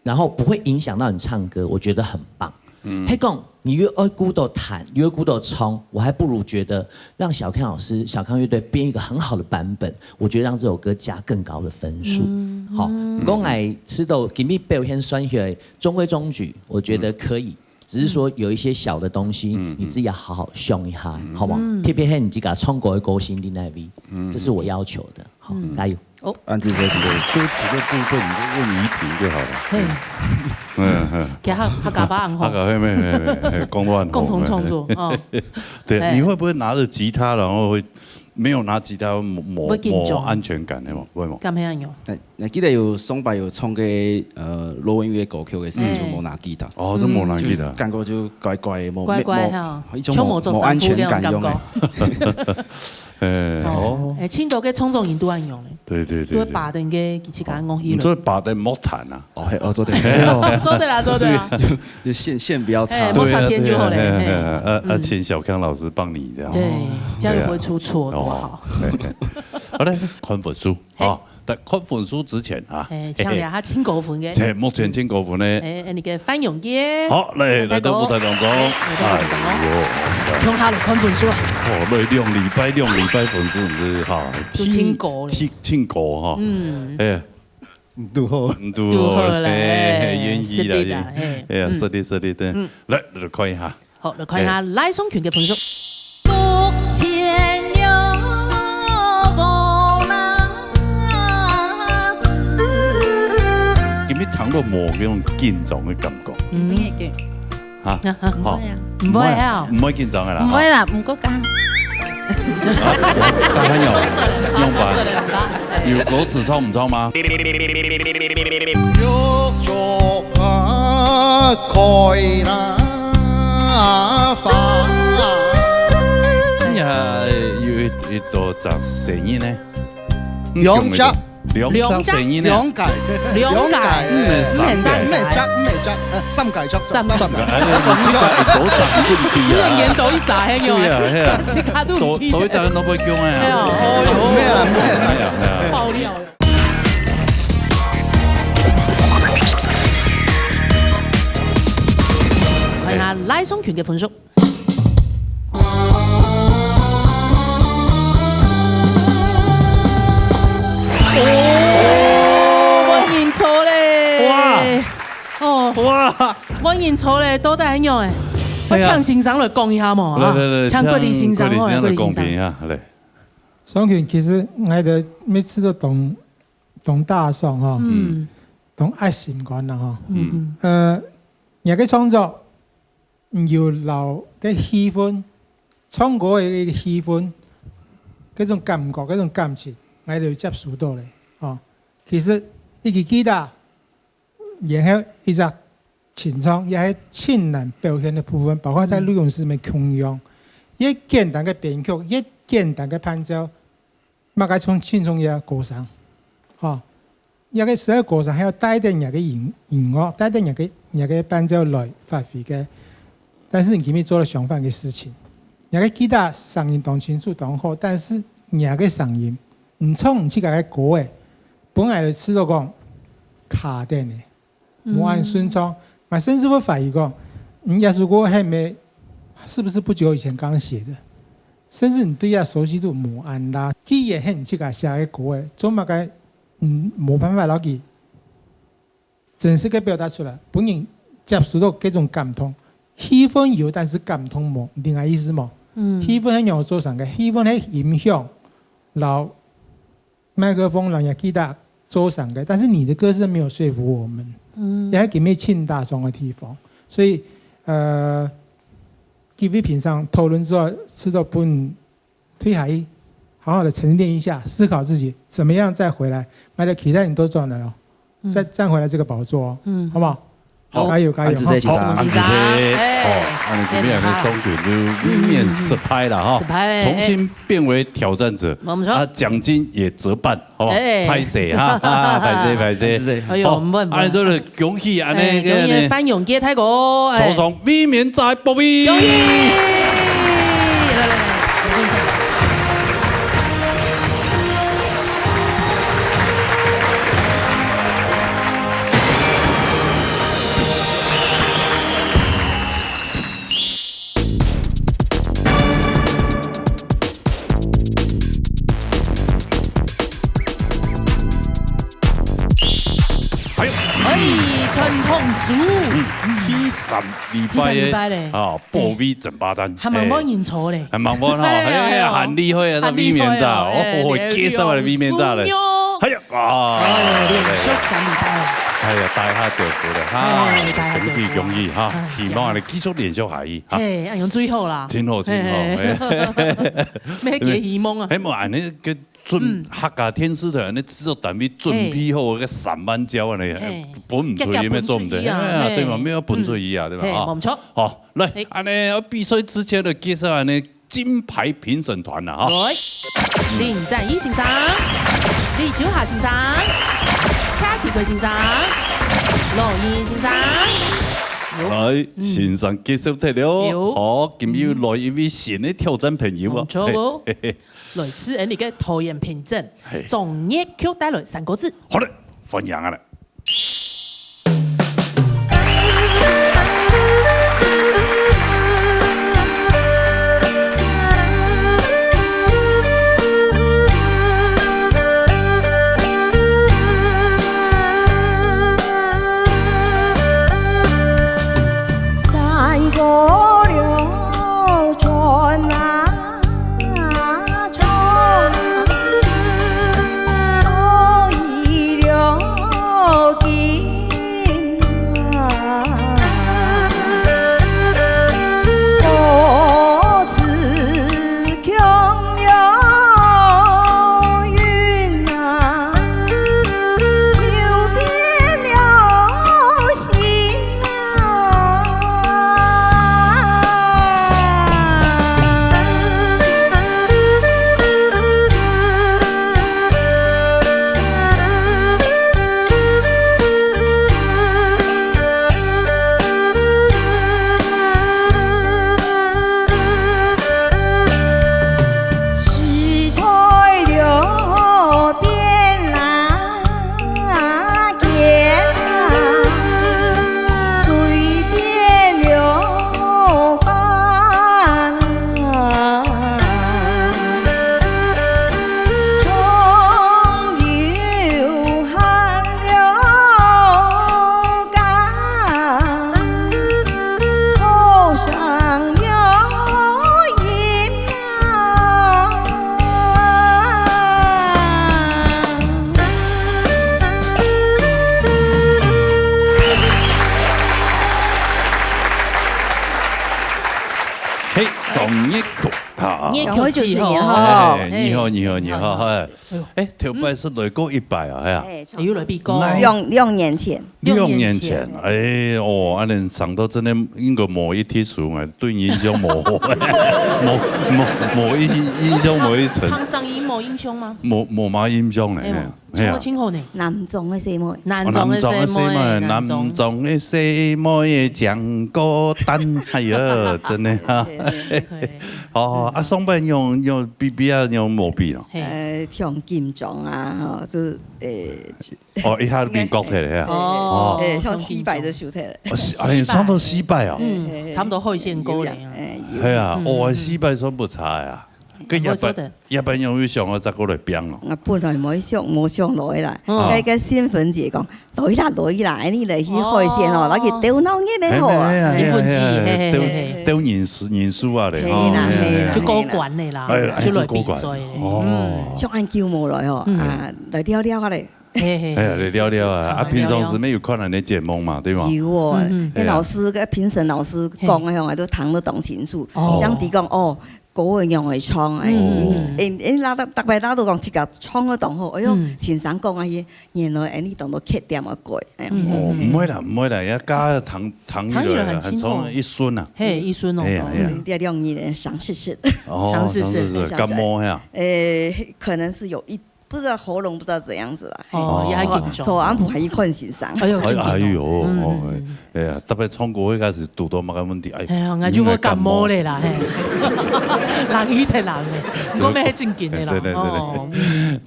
然後不會影響到你唱歌，我覺得很棒。嗯。係講，你又愛顧到彈，又愛顧到唱，我還不如覺得讓小康老師、小康樂隊編一個很好的版本，我覺得讓這首歌加更高的分數。嗯。好，嗯。講來，知道今日表現算起來中規中矩，我覺得可以。嗯。 只是說有一些小的東西，嗯，你自己要好好想一下，嗯。好嗎？嗯。特別係你自家唱歌个個性在哪位，嗯。這是我要求的。好，嗯。加油。哦。恁仔細，歌詞的部分你就問怡萍就好了。嘿。嗯，嗯。其他客家話很好。客家話，嘿，嘿，嘿，嘿，講得很好，共同創作，嘿。哦。對，哎。你會不會拿著吉他，然後會，沒有拿吉他，沒，沒，會緊張。沒安全感，會嗎？會嗎？敢會恁樣？哎， 𠊎記得有上擺有唱過，呃，羅文玉个歌曲个時，嗯。就無拿吉他。哦，真無拿吉他。就感覺就怪怪的，無，怪怪哈，無，一種無，像無做衫褲無安全感樣个。樣。哎，哦。哦。哎，盡多个創作人都恁樣咧。對，對，對，對。都會把等个自家樂器了。你做把等莫彈啊。哦，嘿，哦，做得。嘿哦。做得啦，做得啦。就，就線，線不要插。哎，莫插電就好咧，對啊，對啊，嘿。對啊，呃，呃，嗯。請小康老師幫你這樣。對，這樣又不會出錯，對啊。多好。哦，嘿，嘿。好嘞，看分數。 嘿。好，但看分數之前啊，嘿，請問一下，嘿，嘿。盡高分个。嘿，目前盡高分个。哎，哎，那個范永業。好，來，來到舞台當中。哎，來到舞台當中。哎喲，共下來看分數啊。哦，來，兩禮拜，兩禮拜分數，你這哈，都盡高了。盡，盡高哈。嗯。哎，堵好。堵好了，嘿，嘿，嘿，哎，願意啦，實力啦，嘿。哎呀，嗯。實力，實力，對。嗯。來，來看一下。好，來看一下，哎。賴雙群个分數。目前無該種緊張个感覺。嗯。哈？毋會啊。毋會啊。毋會啊？毋會緊張个啦，毋會啦，毋過講。啊，講還有，用吧。有歌詞唱毋唱嗎？ 呀，有一，一多隻細人呢。兩隻。兩隻細人呢。兩屆。兩屆。毋係三屆。毋係隻，毋係隻，呃，三屆隻。三，三屆，哎，你自家會多隻，你就毋知啊。一年多一隻，嘿，對啊，嘿啊。自家都毋知。多，多一隻都毋會降啊。哎呀，哦喲。沒有啦，沒有啦。哎呀，哎呀。爆料了。看一下賴尚權个分數。哦，萬人錯咧。哇！哦，哇！萬人錯咧，到底係仰仔？我請先生來講一下無啊？來，來，來，請國立先生，請國立先生來講評一下，來。尚權，其實𠊎兜每次都當，當打爽吼，嗯。當壓心肝啦吼。嗯。呃，若个創作， 有摎該氣氛，唱歌个該个氣氛，該種感覺，該種感情，𠊎兜接受到咧，吼。其實一支吉他，然後一隻清唱，也係盡難表現个部分，包括在錄音室裡面共樣，越簡單个編曲，越簡單个伴奏， 麼个唱輕鬆个歌聲，吼，這个時候歌聲還要帶等若个音，音樂，帶等若个，若个伴奏來發揮个。但是你今日做了相反个事情，若个吉他聲音當清楚當好，但是若个聲音，你唱你自家个歌誒，本來就試著講卡等誒， 無恁順暢。𠊎甚至會懷疑講，你這首歌係毋係，是不是不久以前剛寫的？甚至你對這熟悉度無恁啦。既然係你自家寫个歌誒，做麼个，嗯，無辦法摎佢真實个表達出來，分人接受到該種感動。氣氛有，但是感動無，你明白意思無？嗯。氣氛係仰做成个，氣氛係音響，摎 麥克風、藍牙吉他做成个，但是你的歌聲沒有說服我們，嗯。也還給沒盡打爽的地方。所以，呃，幾位評審討論之後，試著分退下去，好好地沉澱一下，思考自己怎麼樣再回來。那就期待你多轉來哦，嗯。再站回來這個寶座哦，嗯。好不好？ 好，加油，加油，恁仔細，哈。先生，好，恁仔細，哎，哦，恁仔今日恁仔雙選就未免失敗了哈，失敗了，重新變為挑戰者，哎。無錯。啊，獎金也折半，好不好？哎。歹勢哈，哈哈，歹勢，歹勢。哎喲，好，毋會，毋會。恁仔做得恭喜恁仔，哎，恭喜范永杰大哥，哎。坐上衛冕者个寶位。恭喜！來，來，來。 哎喲，哎，傳統組。嗯，第三禮拜个，第三禮拜咧。啊，保衛爭霸戰。還蠻萬人坐咧。哎，還蠻萬哈，哎呀，哎呀，哎呀。還厲害啊，還厲害哦，在衛冕戰，哎，哦，介紹个衛冕戰咧。哎呀，啊，哎呀，連續三禮拜。哎呀，大家辛苦了哈，哎，大家辛苦。恭喜恭喜哈，哎，希望你繼續連續下去哈。嘿，哎，用最好啦。真好，真好，嘿，嘿。嘿。沒給希望啊。哎，無，恁仔个 準，嗯。客家電視台恁仔製作單位準備好个三萬隻恁仔，嘿。分毋出去，也做毋得。結結分出去啊，哎呀，對嘛，嘿。沒有分出去啊，嗯。對吧？嘿，啊。無錯。好，來，嘿。恁仔，比賽之前就介紹恁仔金牌評審團啦，哈。來，林展義先生、李秋霞先生、車啟貴先生、羅英先生。來，嗯。先生介紹忒了。有。好，今日又來一位新个挑戰朋友啊。無錯哦。嘿，嘿，嘿。 來自𠊎俚个桃園平鎮，嘿。中樂曲帶來三個字。好嘞，歡迎啊來。你个口技吼。哎，你好，你好，你好，哎。哎呦。哎，頭擺係來過一擺啊，哎呀。哎，又來比過。哎。兩，兩年前。兩年前，兩年前。哎，哦，恁樣想到真的應該無一提出來，對你印象無好，無，無，無印，印象無一層。唐三音無印象嗎？無，無麼印象呢，哎呦，哎呀。 唱得真好呢。南庄个細妹。南庄个細妹，哦，南庄个細妹，南庄。南庄个細妹个醬果蛋，哎呀，真的啊。對，對，對。哦，啊，上擺用，用比，比啊，用無比咯。嘿。呃，像金鐘啊，吼，就，呃，哦，一下就變國鐵了呀。對，對，哦。對，像西柏就輸忒了。哦，西，哎，上到西柏哦。嗯，差不多海鮮鍋了呀。哎，有。係啊，嗯，哦，嗯。西柏算不差呀。 該也捌，也捌有想過再過來拚哦。啊，本來無想，無想來啦。嗯。該，該新芬姐講，來啦，來啦，你來去海鮮哦，哦。來去鬥鬧熱个好啊。哎，哎，哎，新芬姐，哎，哎，嘿，嘿，嘿，嘿。鬥，鬥人數，人數啊咧，嘿啦，哦，嘿啦，嘿啦，就過關个啦，哎，哎，就來比賽咧。就過關。哦。嗯。像恁久無來哦，嗯。啊，來尞尞啊咧。嘿，嘿，嘿。哎呀，來尞尞啊，啊，是，是，平常時乜有看恁个節目嘛，對嗎？有哦，嗯，嗯。哎，老師，該評審老師講个，嘿。我都聽得當清楚。哦。像佢講，哦， 歌會仰會唱，哎，嗯。哎，哎，拉到，逐擺拉到講自家唱个當好，哎喲，嗯。先生講啊，原來哎，你當多缺點啊，過，哎呀。嗯，嗯，哦，嗯。毋會啦，毋會啦，也加唐，唐奕倫啊，唐奕倫很清楚。很像一孫啊。嘿，一孫哦。哎呀，哎呀。嗯，這兩年的想試試。哦，想試試。想試試，感冒呀。哎，可能是有一，不知道喉嚨不知道怎樣子啦，嘿。哦，也緊張。昨暗晡還去看先生。哎喲，真緊哦。哎，哎喲，嗯，哦，嗯，嗯。 哎呀，特別唱歌該時堵到麼个問題，哎，哎呀，𠊎就會感冒咧啦，嘿。人去忒人咧，毋過乜係正經个啦，對，對，對，對。哦。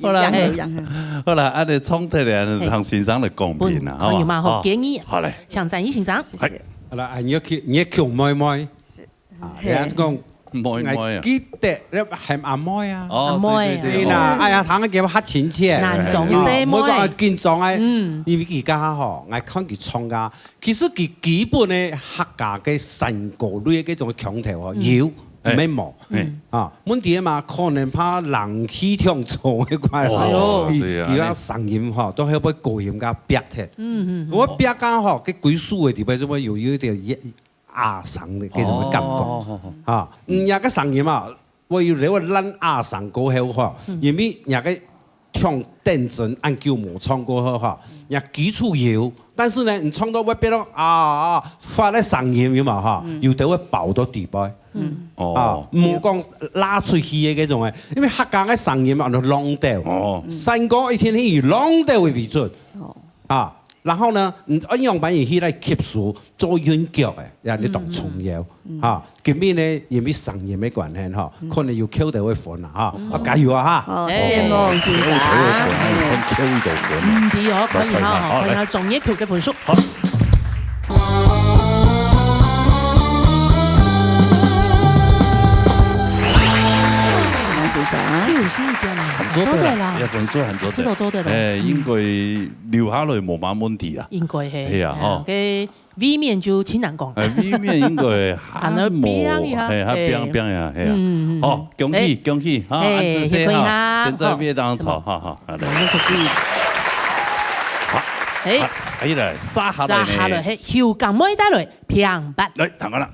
好啦，有影，有影。好啦，恁樣唱忒咧，嘿。同先生來公平啦，分朋友嘛，吼，好，建議。好嘞。請讚一先生。謝謝。好啦，啊，你个，你个強妹妹，是。啊，嘿。人家講，妹妹啊。𠊎記得你喊阿妹啊。哦，阿妹啊。對，對，對，對啦，哦。哎呀，聽佢叫較親切。南庄細妹。啊，毋好講啊，緊張啊，嗯。因為佢家下吼，𠊎看佢唱歌， 其實佢基本个客家个山歌類个這種腔調哦，嗯。有，哎。毋係無。哎。啊，問題嘛，可能怕冷氣忒燥个關係，哦，佢，對啊，佢个聲音吼，都會被高音給逼忒。嗯，嗯，嗯。𠊎逼啊吼，該歸宿个地方就會有，有一點壓，壓聲个這種个感覺。哦，哦，哦。啊，嗯，人家个聲音啊， 會有這个爛壓聲過後吼，嗯。因為人个唱等陣恁久無唱過後吼，人基礎有，但是呢，你唱到會變到啊，啊，發个聲音有無吼？嗯。有的會爆到底背。嗯。哦。啊，毋好講拉出去个這種个，因為客家个聲音啊，都浪調。哦。山歌一定係以浪調為準。哦。 啊，然後呢，嗯，愛仰般去來吸收，做韻腳个，也你當重要。嗯。哈，今日呢，因為聲音个關係哈，嗯。可能有扣到个分啦哈，嗯。啊，加油啊哈！好，哎。謝謝孟先生。扣到分，扣到分。毋知哦，可以哈，好，好，可以哈，來。專業扣个分數。好。孟先生。九十一點啊，還做得啦，還做得啦。也分數還做得。係咯，做得啦。哎，應該 留下來無麼問題啊。應該係。係啊，吼。哎呀，該衛冕就盡難講。哎，衛冕應該還無，還能拚一下，係，還拚，哎。拚一下，係啊。嗯，嗯，嗯。好，恭喜，哎。恭喜，哈，哎，恁仔細，恭喜哈，哈。現在衛冕當中，好。哈，哈，好，來。什麼恭喜？好，哎。好，哎，來，續下來呢。續下來，係，後港妹帶來，平八。來，聽看啦。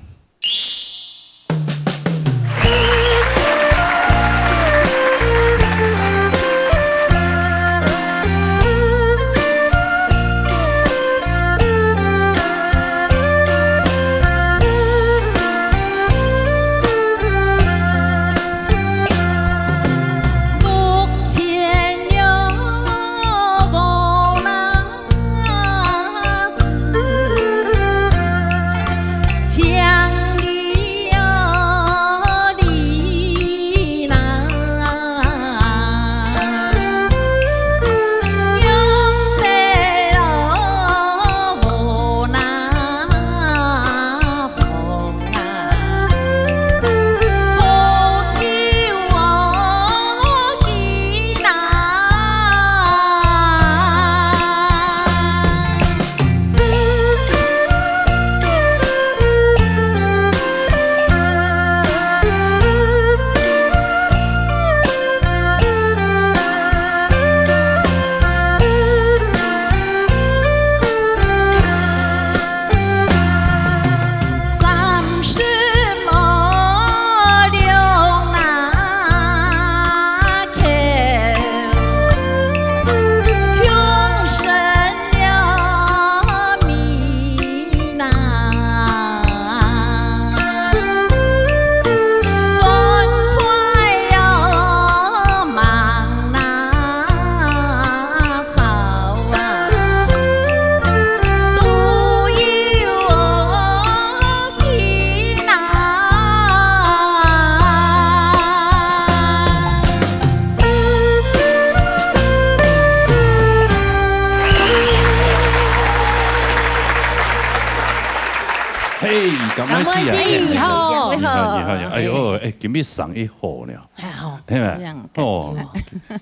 感恩節啊，感恩節，你好。你好，你好，你好。哎喲，哎，今日生意好了，哎吼，係咪？這樣哦，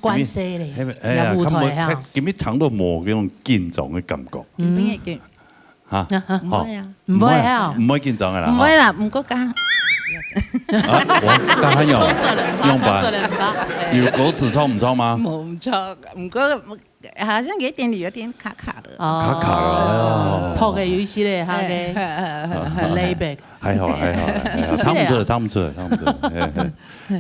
關係咧，係咪？哎呀，也舞台哈。看無，看，今日聽到無那種緊張的感覺。嗯。哈？毋會啊。毋會啊。毋會緊張的啦，毋會啦，哈。毋過剛啊，我剛剛有，衝上來，用吧。衝上來吧。有歌詞唱毋唱嗎？無，毋唱，毋過 好像有一點，有點卡卡的。哦。卡卡了，哎喲。破个有一些咧，哈，哎，个，很 laid back。還好啦，還好啦，還好啦，一些些啊。唱毋出，唱毋出，唱毋出，哎，哎，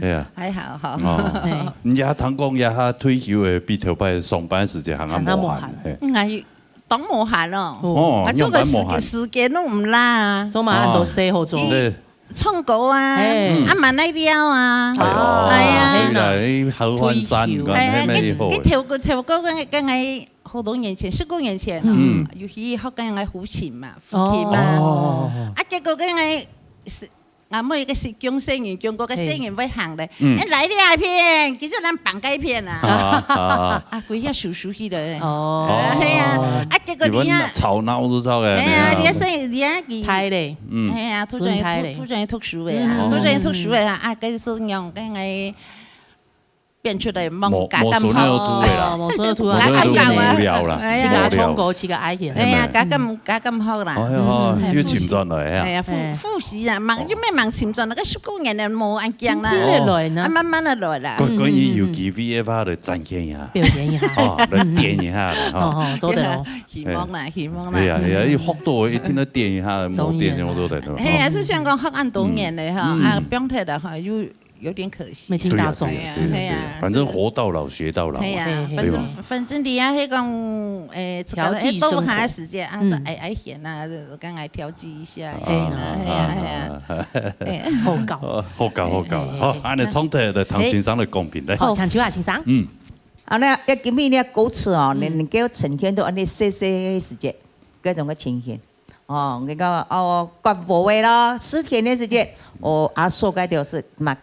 哎呀。還好，好。哦，哎。人家聽講，這下退休的比頭擺上班時間還較無閒，還無閒。嘿。嗯，還當無閒哦。哦，啊，這个時，上班無閒。時間都毋罅啊。做麼个恁多事好做？哦。對。 唱歌啊，哎。啊，嘛愛尞啊。哎喲，哎呀。對啦，你好漢山，退休。你看，哎呀，該，該頭過，頭過，該，該𠊎好多年前，十多年前啊，嗯。有去學該𠊎胡琴嘛，胡琴嘛。哦。啊，結果該𠊎係，𠊎每一个係講細人，講過个細人會行咧，嗯。哎，來這片，其實咱放該片啊。啊，啊。啊，歸下熟熟去了。哦。哎呀，啊，結果你啊，你們吵鬧都吵个，哎呀，哎呀。你啊，細人，你啊，佢 大咧。嗯。哎呀，突然，順大咧。突，突然讀書个啊，嗯。突然讀書个啊，啊，該係仰，該𠊎變出來，望無，無所有讀个啦。哦，無所有讀啊。無所有讀，無聊啦，哎呀。自家唱歌，無聊。自家愛現。哎呀，無聊。加減，加減好啦。哎喲，嗯。又尋轉來啊。哎呀，復，哎。復習啊，慢，哦。又慢慢尋轉，該十過年了，無恁樣啦。天天來呢。啊，慢慢个來啦。關，關於有機會个話，來展現一下。表演一下。哦，來展一下啦，哈。哦，哦，做得哦。 希望啦，希望啦。哎呀，哎呀，嗯。一學到一定要展一下，無展就做得了。嘿，還係想講學恁多年了哈，嗯。啊，放忒了哈，又有點可惜。沒盡打爽。對呀，對呀，對呀，哎呀，反正活到老學到老啊。哎呀，對吧？反正，反正你也係講，誒，這個，調劑生活。誒，多下時間啊，嗯。再愛，愛閒啊，剛才調劑一下，啊。哎呀，哎呀，哎呀。啊。哎。好搞。哦，好搞，好搞。哎，哎，好，哎，恁樣唱忒了，唐先生來公平，來。好，請秋雅先生。嗯。 啊，該，該今日个歌詞哦，嗯。能，能夠呈現到恁樣細細个時節，該種个情形。哦，該個，哦，割禾个咯，犁田个時節，哦，阿嫂該條係嘛，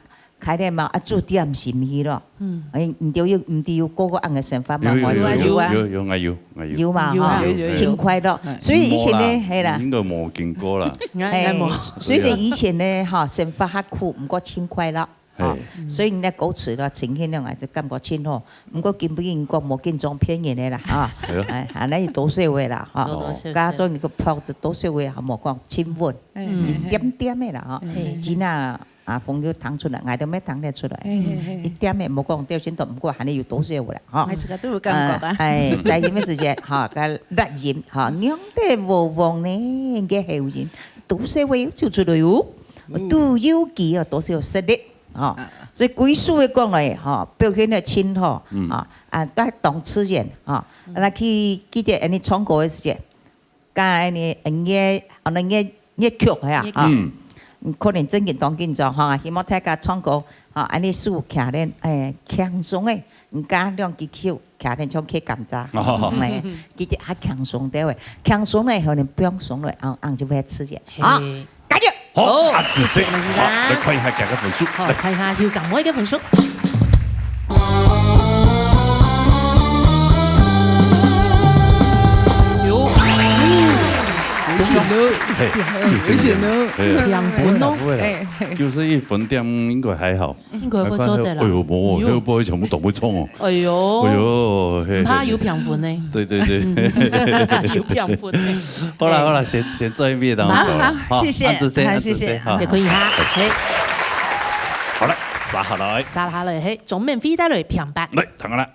開店嘛，啊，煮點心去咯。嗯。哎，你就有，你就有過過恁樣个生活嘛，有，有，有，有啊。有，有，有，有，有。有嘛，有啊，哈，有，有，有。真快樂。嗯。所以以前呢，無啦，係啦。應該無經過啦。哎，哎，無。雖然以前呢，哈，生活較苦，毋過真快樂。 嘿。啊，所以你个歌詞咯，呈現了，𠊎就感覺真好。毋過今晡日講無緊張騙人个啦，啊。哎喲。哎，還係多說話啦，哈。多多少少。加上你个拍子多說話，還無講親吻，嗯。一點點个啦，哈。嗯。真啊，啊，朋友聽出來，𠊎都沒聽得出來，嗯。一點也無講，掉心都毋過，還係有多說話啦，哈。哎，自家都有感覺啊。啊，哎，在音个時間，哈，該辣音，哈，仰得無忘呢，个後音，多說話就出來喲。嗯。都有機啊，多少實力。 吼，啊。所以歸首个講來，吼，表現得真好，嗯。吼，啊，該當自然，吼，嗯。啊，該去，記得恁樣唱歌个時節，加恁樣音樂，啊，恁樣樂曲係啊，樂曲。啊，嗯。嗯，可能正經當緊張，吼，希望大家唱歌，吼，恁樣手擎等，哎，輕鬆个，你加兩支手，擎等像嗑甘蔗，哦。哎，記得較輕鬆兜个，輕鬆个，可能放鬆了，啊，啊，就會自然，嘿。啊。 加油！好，好，啊，仔細，好，來看一下佢个分數，好，來。看一下邱家妹个分數。有，嗯，有險哦，嘿，有險哦。嘿，兩分哦。不會啦，不會啦，哎，哎。九十一分點應該還好。 應該會做得啦。哎喲，無，有。那個不會全部都會中哦。哎喲。哎喲，嘿，毋怕有平分呢。對，對，對。有平分呢。好啦，哎。好啦，先，先做一遍，然後好啦。好，好，謝謝，好，謝謝。好，謝謝，好。也可以哈。嘿。好了，續下來。續下來，嘿，鍾明輝帶來平板。來，聽下啦。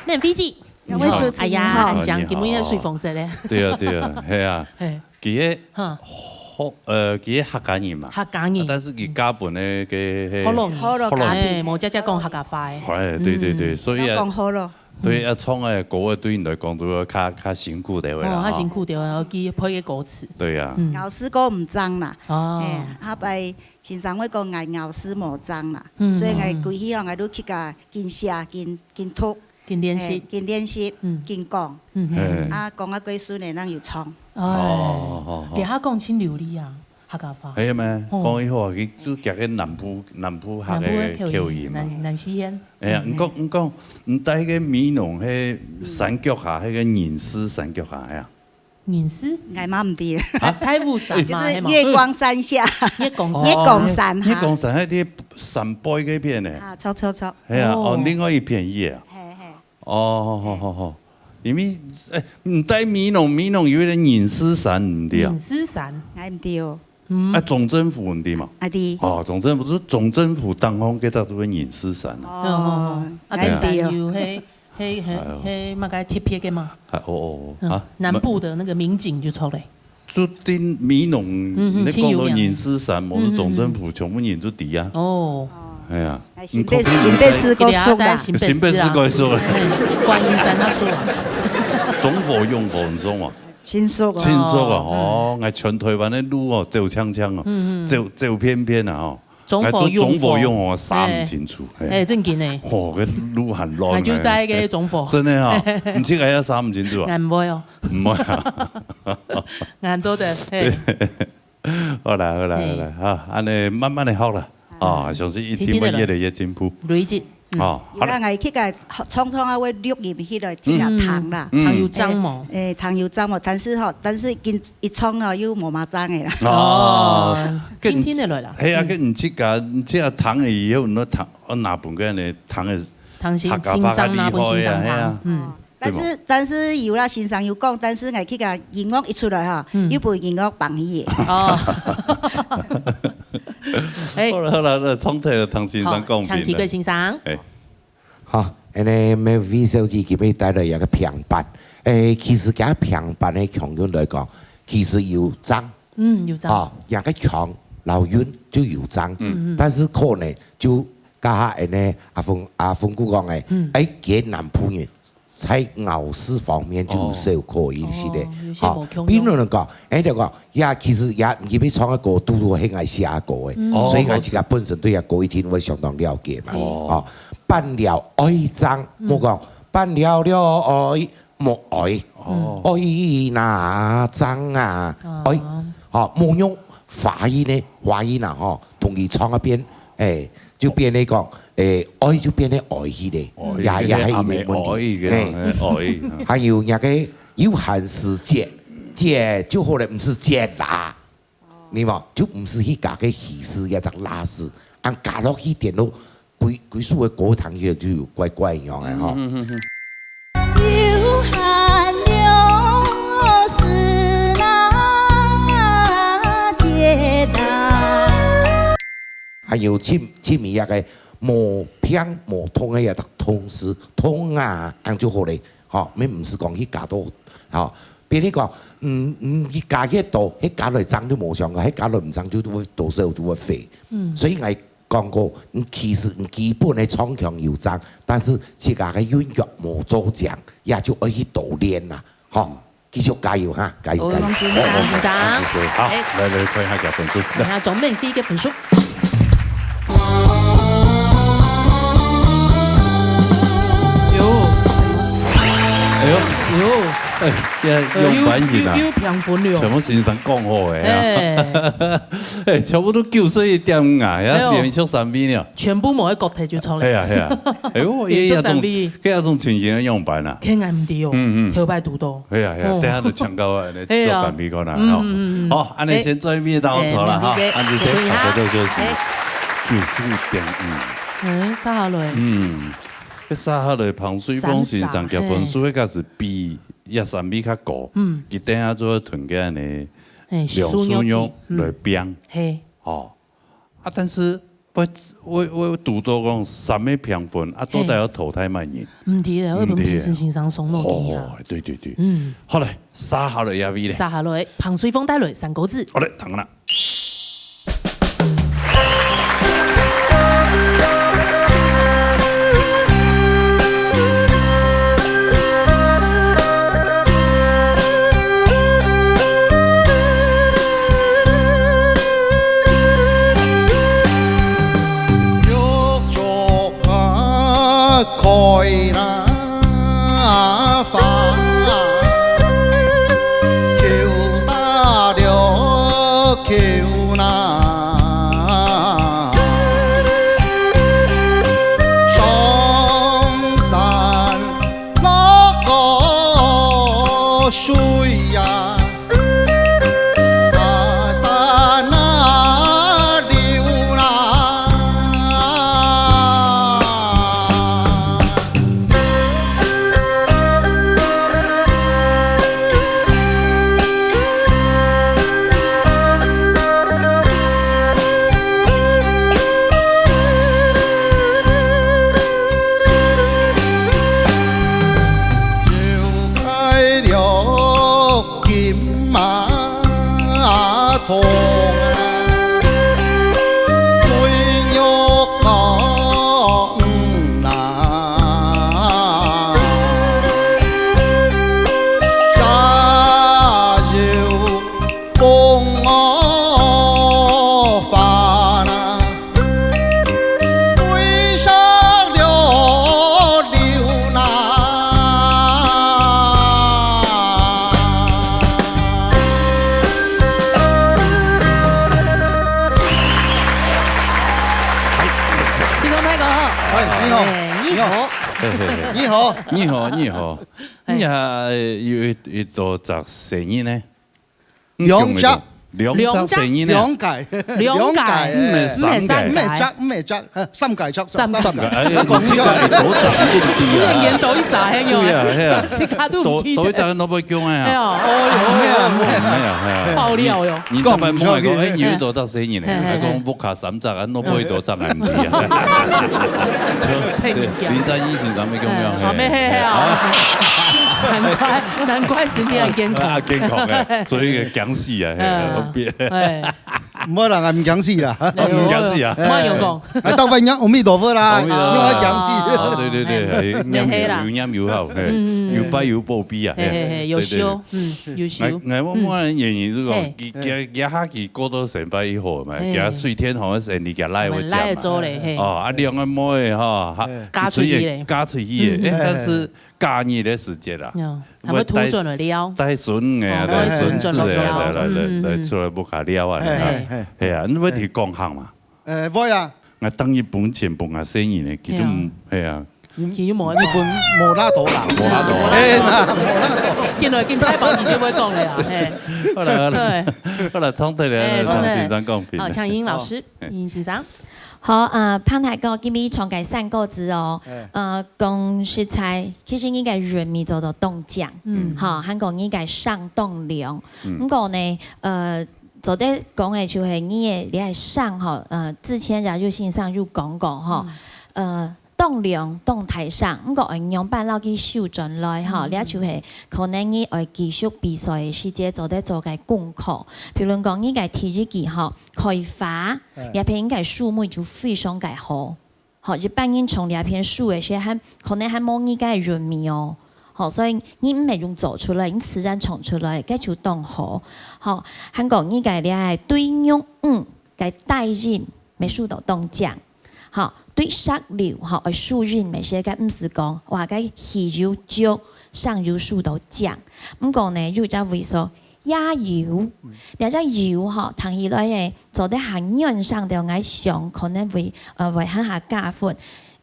免費機。兩位主持人哎呀，好。恁靚，今晡日个水紅色个。對啊，對啊，係啊。嘿。佢个哈。好，呃，佢个客家人嘛。客家人。但是佢嫁分个，个，个福佬人。福佬家庭。福佬人。哎，無姐姐講客家話个。哎，對，對，對，嗯。所以啊，要講福佬。對，啊，唱个歌个對你來講，就較，較辛苦个啦，哦，較辛苦个，吼。要去配个歌詞。對啊。嗯。咬字歌毋正啦。哦。哎，後擺先生會講𠊎咬字無正啦，嗯。所以𠊎歸去吼，𠊎都去甲緊寫、緊，緊讀。 緊練習。嘿，緊練習，嗯。緊講。嗯。嘿。啊，講啊過順个，咱有唱。哦，哦，哦，哦。這下講真流利啊，客家話。係咩？哦。講以後啊，佢就行个南部，南部客个南部个口音，口音嘛。南，南四縣。哎呀，嗯。你講，你講，你戴个美濃，係山腳下，係个銀絲山腳下呀？ 銀絲？𠊎嘛毋知。啊？大武山嘛，就係月光山下。係無？月光山。月光山哈。哦，月光山，該个山背該片呢？啊，著，著，著。係啊，哦，哦。另外一片去啊。嘿，嘿。哦，好，好，好，好。因為，哎，你戴美濃，美濃有一個銀絲山，毋對啊？銀絲山。𠊎毋知哦。嗯。啊，總政府毋對嘛？啊，對。哦，總政府，就係總政府頂項該搭就係銀絲山啊。哦，哦，哦。啊，𠊎毋知哦。該山有，嘿， 係，係，哎喲。係麼个特別个嘛？哎，哦，哦，哦，嗯，啊，南部的那個名景就出來。就對美濃，嗯，嗯，你講到銀絲山，無就總政府，嗯，嗯，嗯。全部人就知啊。哦。哎呀，哎，新北，你看新北市夠熟啦。新北市啊。新北市夠熟了。哎，觀音山較熟啊。總府用過，你知道嗎？真熟啊。真熟啊，哦，嗯。𠊎全台灣个路哦，走淨淨哦，嗯，嗯。走，走遍遍啊，哦。 總府用過。哎，總府用過，查毋清楚，嘿。哎，正經呢。吼，該路還亂呢。哎，就戴該總府。真个哈，你這個也查毋清楚啊？𠊎毋會哦。毋會啊。𠊎做得，嘿。好啦，好啦，嘿。好啦，哈，恁呢慢慢个學啦，啊，相信一定會越來越進步。累積。嗯。哦，好啦。有啦，𠊎去个常常啊會錄音去來聽啊，嗯，聽啦。嗯。聽有正無？哎，哎，聽有正無？但是吼，但是緊 一唱哦，又無麼正个啦。哦，哦，聽聽得來啦。係啊，嗯。該你自家，你自家聽个以後，你聽，哦，拿分个呢，聽个聽先，客家話較厲害啊，先生，拿分先生聽。係啊。嗯。但是，對無？但是有啦，先生有講，但是𠊎去个音樂一出來哈，嗯。又分音樂放去个。哦。哎。好啦，好啦，那唱台聽先生講好，請起個先生。哎。 好，恁呢Melvin小姐今日帶來一個平板。誒，其實佢平板个腔音來講，其實有正。嗯，有正。哦，兩個腔，老韻就有正。嗯。但是可能就剛才恁呢，阿峰，阿峰哥講个，嗯。誒，佢南部人在咬字方面就有小可以一些个。哦。哦，有些無共樣。好，比如講，誒，就講， 呀，其實呀，你要唱个歌，都都係𠊎寫个歌个，嗯。所以𠊎自家本身對个歌一定會相當了解嘛。哦。哦，扮了哀傷，嗯。莫講扮了了哀，莫哀，哦。哀那傷啊，哦。哀，好，莫用華語呢，華語啦，吼，同佢唱一遍，誒，就變成講，誒，哀就變成哀去咧，哦，也，也係一個問題。哀，哎，哎，哀，嗯。還有那個有閒時節，節就好了，毋係節啦。 你嘛，就毋係去加个喜字，也得拉字，恁加落去點咯，歸，歸首个歌聽起來就有怪怪樣个吼。嗯，嗯，嗯，嗯。有閒了事那節啊。還有盡，盡尾一個無病無痛个，也得痛字，痛啊，恁就好咧。 吼，你毋係講去加到，吼，比如講，嗯，嗯，去加越多，該加來正就無相干，該加來毋正就會多少就會廢。嗯。所以𠊎講過，嗯，其實，嗯，基本个唱腔有正，但是自家个韻腳無做正，也就愛去多練啦，吼。繼續加油哈，加油，好，加油。恭喜你，恭喜你。好，哎。來，來，看一下佢分數。看一下總面積个分數。 有。哎喲，有。哎，這樣樣板型啊，有，有，有平分了。全部先生講好个啊。哎。哎，全部都九十一點五啊，哎喲。連續三位呢。全部無个國體就出來。哎呀，哎呀。哎喲，連續三位。這種，這種情形个樣板啊。天然毋知哦，嗯，嗯。頭擺堵到。哎呀，哎呀，哦。等下就請教恁呢，哎呀。做板尾過來，嗯，吼。嗯，嗯，嗯。好，恁呢先做一遍當好啦，哎，哈。哎，恁呢先，等一下。好，多謝，謝謝。哎。九十一點五。哎，續下來。嗯。 該續下來彭水鳳先生結婚，三十，嘿。所以該係比一三米較高，嗯。佢等下做團結呢，嘿，梁淑玉，淑玉姐，嗯。來拚。嘿。哦。啊，但是會，會，會堵到講三个平分，啊，到底愛淘汰麼人？毋知咧，會分評審先生送落去啊。哦，對，對，對。嗯。好咧，續下來這位咧。續下來，彭水鳳帶來三個字。好咧，聽啦。 開啦花，求打了求啦，上山落个水呀。 大山啊流啦。又開了 金馬桶，水肉湯啦，加油風哦發啦。 對上了流浪。水鳳大哥好。哎，你好。哎，你好。你好。你好。你好，你好。哎。你啊，有一，一多隻細人呢？ 兩隻。兩隻細人呢？兩屆。兩屆。兩屆。毋係三屆。毋係隻，毋係隻，呃，三屆隻，三屆。三屆。哎，講你自家係多隻，你都知啊。你年多一儕，嘿喲。對啊，係啊。自家都毋記得。多，多一隻，都毋會講个啊。哎呀，哦喲。係啊，係啊。爆料喲。你，你大伯問𠊎講，講毋出去。哎，你有多隻細人呢？嘿，嘿，嘿。𠊎講屋下三隻，啊，都毋會多隻，𠊎毋知啊。就，對，林占一先生也講樣，哎，嘿。好，沒，嘿，嘿，啊。難怪，難怪身體很健康。啊，健康个，所以个驚 死啊，嘿，嗯，特別。哎。毋好啦，𠊎毋驚死啦。哎喲，毋驚死啊。莫恁樣講。哎，大伯念阿彌陀佛啦，阿彌陀佛。用來驚死。哦，對，對，對，哎，念有，嘿啦。有念有好，嘿，嗯，嗯，嗯。有拜有保庇啊，嘿，嘿，嘿，嘿，有修，對，對，對。嗯，有修。𠊎，𠊎問問原因，就講，嗯。嘿。佢，佢，佢下去過到成拜以後嘛，嘿。佢水天好个時，你佢來會講嘛。𠊎來會做咧，嘿。哦，啊，兩個妹吼，哈，嘿。嫁出去咧。嫁出去咧，嗯，嗯。哎，但是 假日个時節啦，喲，還會偷轉來尞。帶孫仔啊，哦，帶孫子仔啊，帶孫子轉來尞，來，來，嗯，嗯，嗯。來出來屋下尞啊。嘿，嘿，嘿。係啊，你會提講客嘛？呃，會啊。𠊎當日本錢分𠊎細人呢，佢都毋，係啊。係啊。佢又無，日本無罅多啦。無罅多。嘿啦，無罅多。見來見大伯，佢就會講了啊，嘿。好啦，好啦，對。好啦，唱得了，哎，唱得。先生講評。好，請英老師，哦。英先生。 好，呃，彭大哥今晡日唱个三個字哦，哎。呃，講實在，其實你个韻味做到當靚，嗯。吼，還講你个聲當亮。嗯。毋過呢，呃，做得講个就係你个，你个聲吼，呃，之前也有先生有講過吼，嗯。呃，當亮當大聲，毋過愛仰般摎佢收轉來吼，嗯。這就係可能你愛繼續比賽个時節做得做个功課。譬如講，你个第一句吼， 開花，哎。這片應該樹木就非常个好。吼，一般人唱這片樹个時，還，可能還無你个韻味哦。吼，所以你毋係用做出來，你自然唱出來，該就當好。吼，還講你个這个對玉，嗯，个帶音，乜收到當靚。吼，對石榴，吼，愛收音，乜係該毋係講，哇，該氣又足，聲又收到靚。毋過呢，有隻位所 也有。嗯。這隻有吼，聽起來誒，做得還原上頭，𠊎想可能會，呃，會還較加分。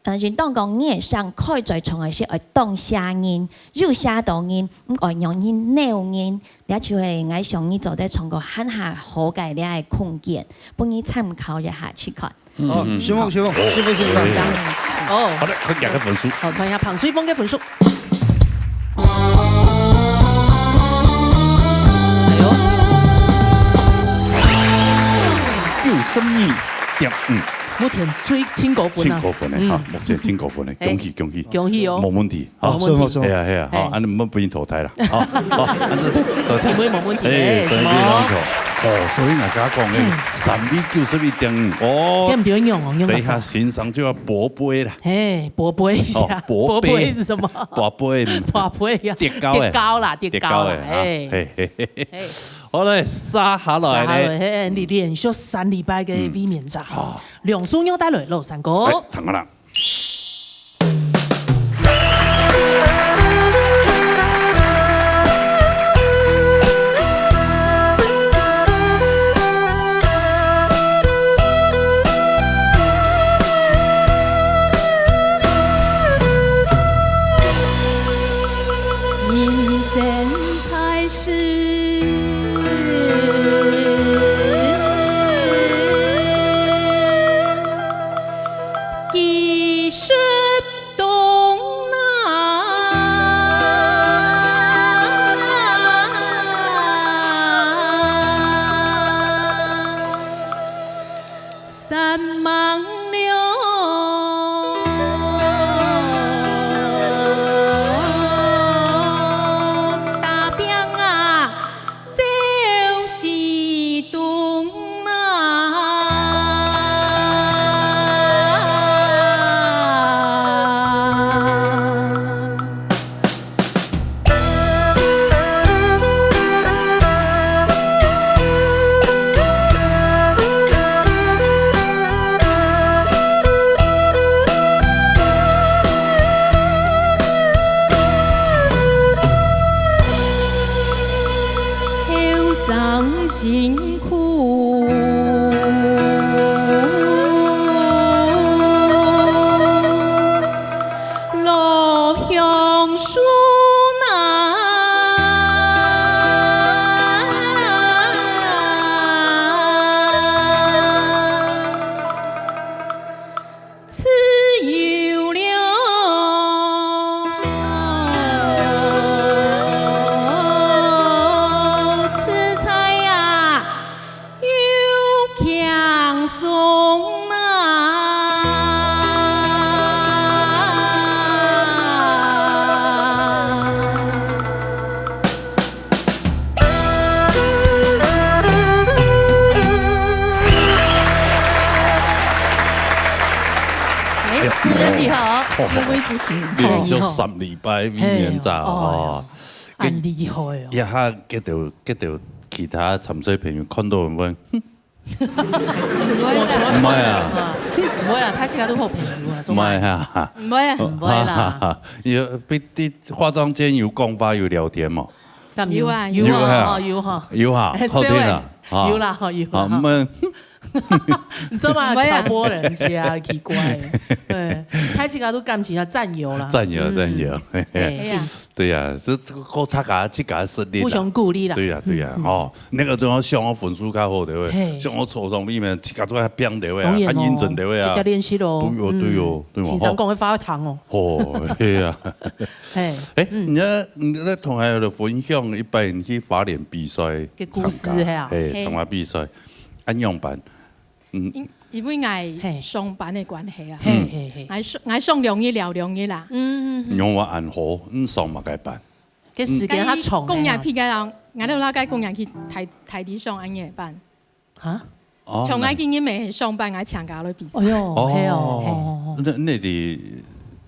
呃，應當講，你个聲開嘴唱个時，愛當嚇人，又嚇到人，毋愛讓人惱人，這就係𠊎想你做得唱到還較好个這个空間，分你參考一下去看。 哦，嗯，嗯，承蒙，承蒙，哦，承蒙先生。哦。好的，看佢个分數。好，看一下彭水鳳个分數。哎喲。九十二點五。目前最，盡高分啊。盡高分的哈，嗯。目前盡高分的，哎。恭喜恭喜。恭喜哦。無問題，哈。無問題。好，好，好。係啊，係啊，好，哎。恁樣毋好分人淘汰啦。好，好，恁樣先淘汰。因為無問題，哎，哎，什麼？所以你講錯。哦，所以𠊎剛剛講的，嗯。三位九十一點五，哦，對毋對？用哦，用得上。等一下欣賞就要薄杯啦。哎，薄杯一下。哦，薄杯。薄杯是什麼？薄杯。薄杯呀。跌高的。跌高啦，跌高啦，跌高的，哈。哎。嘿，嘿，嘿，嘿。哎。好嘞，接下來呢？接下來，嘿，你連續三禮拜个衛冕戰。嗯。哦。 兩首樂帶來，老山歌。哎，聽好了。人生在世， 幾十冬啊，三望六打拼啊， 朝夕冬啊。後生辛苦，老乡顺啊。 自由了，自在呀，又轻松啊。 哎，四月几号？哦，因为主持人。连续三禮拜衛冕戰哦。哎呦，哦，恁厲害哦。一下get到，get到其他參賽朋友看到問，哼，毋會啦。毋會啊。毋會啦，大家都好朋友啊，做麼？毋會啊。毋會啊。毋會啦。有，畢竟化妝間有講話有聊天嘛。 敢有？有啊，有啊，有啊。哦，有哈。有哈，哎，好聽啊，是喂。啊。有啦，吼，有啦，啊，哈。毋係。你知道嗎？毋會啊。挑拨人家，奇怪。對，大家都感情啊，戰友啦。戰友，嗯。戰友，嘿嘿。哎呀。對呀，是靠大家自家實力啦。互相鼓勵啦。對呀，對呀，嗯，嗯。哦，那個就要想要分數較好的喂，嘿。想要抽上面，自家做較拼的喂啊，當然哦。較認真的喂啊。自家練習咯。對哦，對哦，嗯。對嘛，先生講的話會聽哦。吼。哦，對呀。 嘿，哎，嗯。你啊，你咧同學來分享一擺你去花蓮比賽个故事，參加，嘿啊。嘿，嘿。參加比賽，恁樣辦？嗯。因，因為𠊎，嘿。上班个關係啊，嘿，嗯。嘿，嘿。𠊎上，𠊎上兩日了，兩日啦。嗯，嗯，嗯。仰會恁好，你上麼个班？該時間較長个啊。該工業區个人，𠊎兜那該工業區大，大體上恁樣辦。 哈？哦，像𠊎今日毋係上班，𠊎請假來比賽。哎喲，哦，係哦，哦。那，那你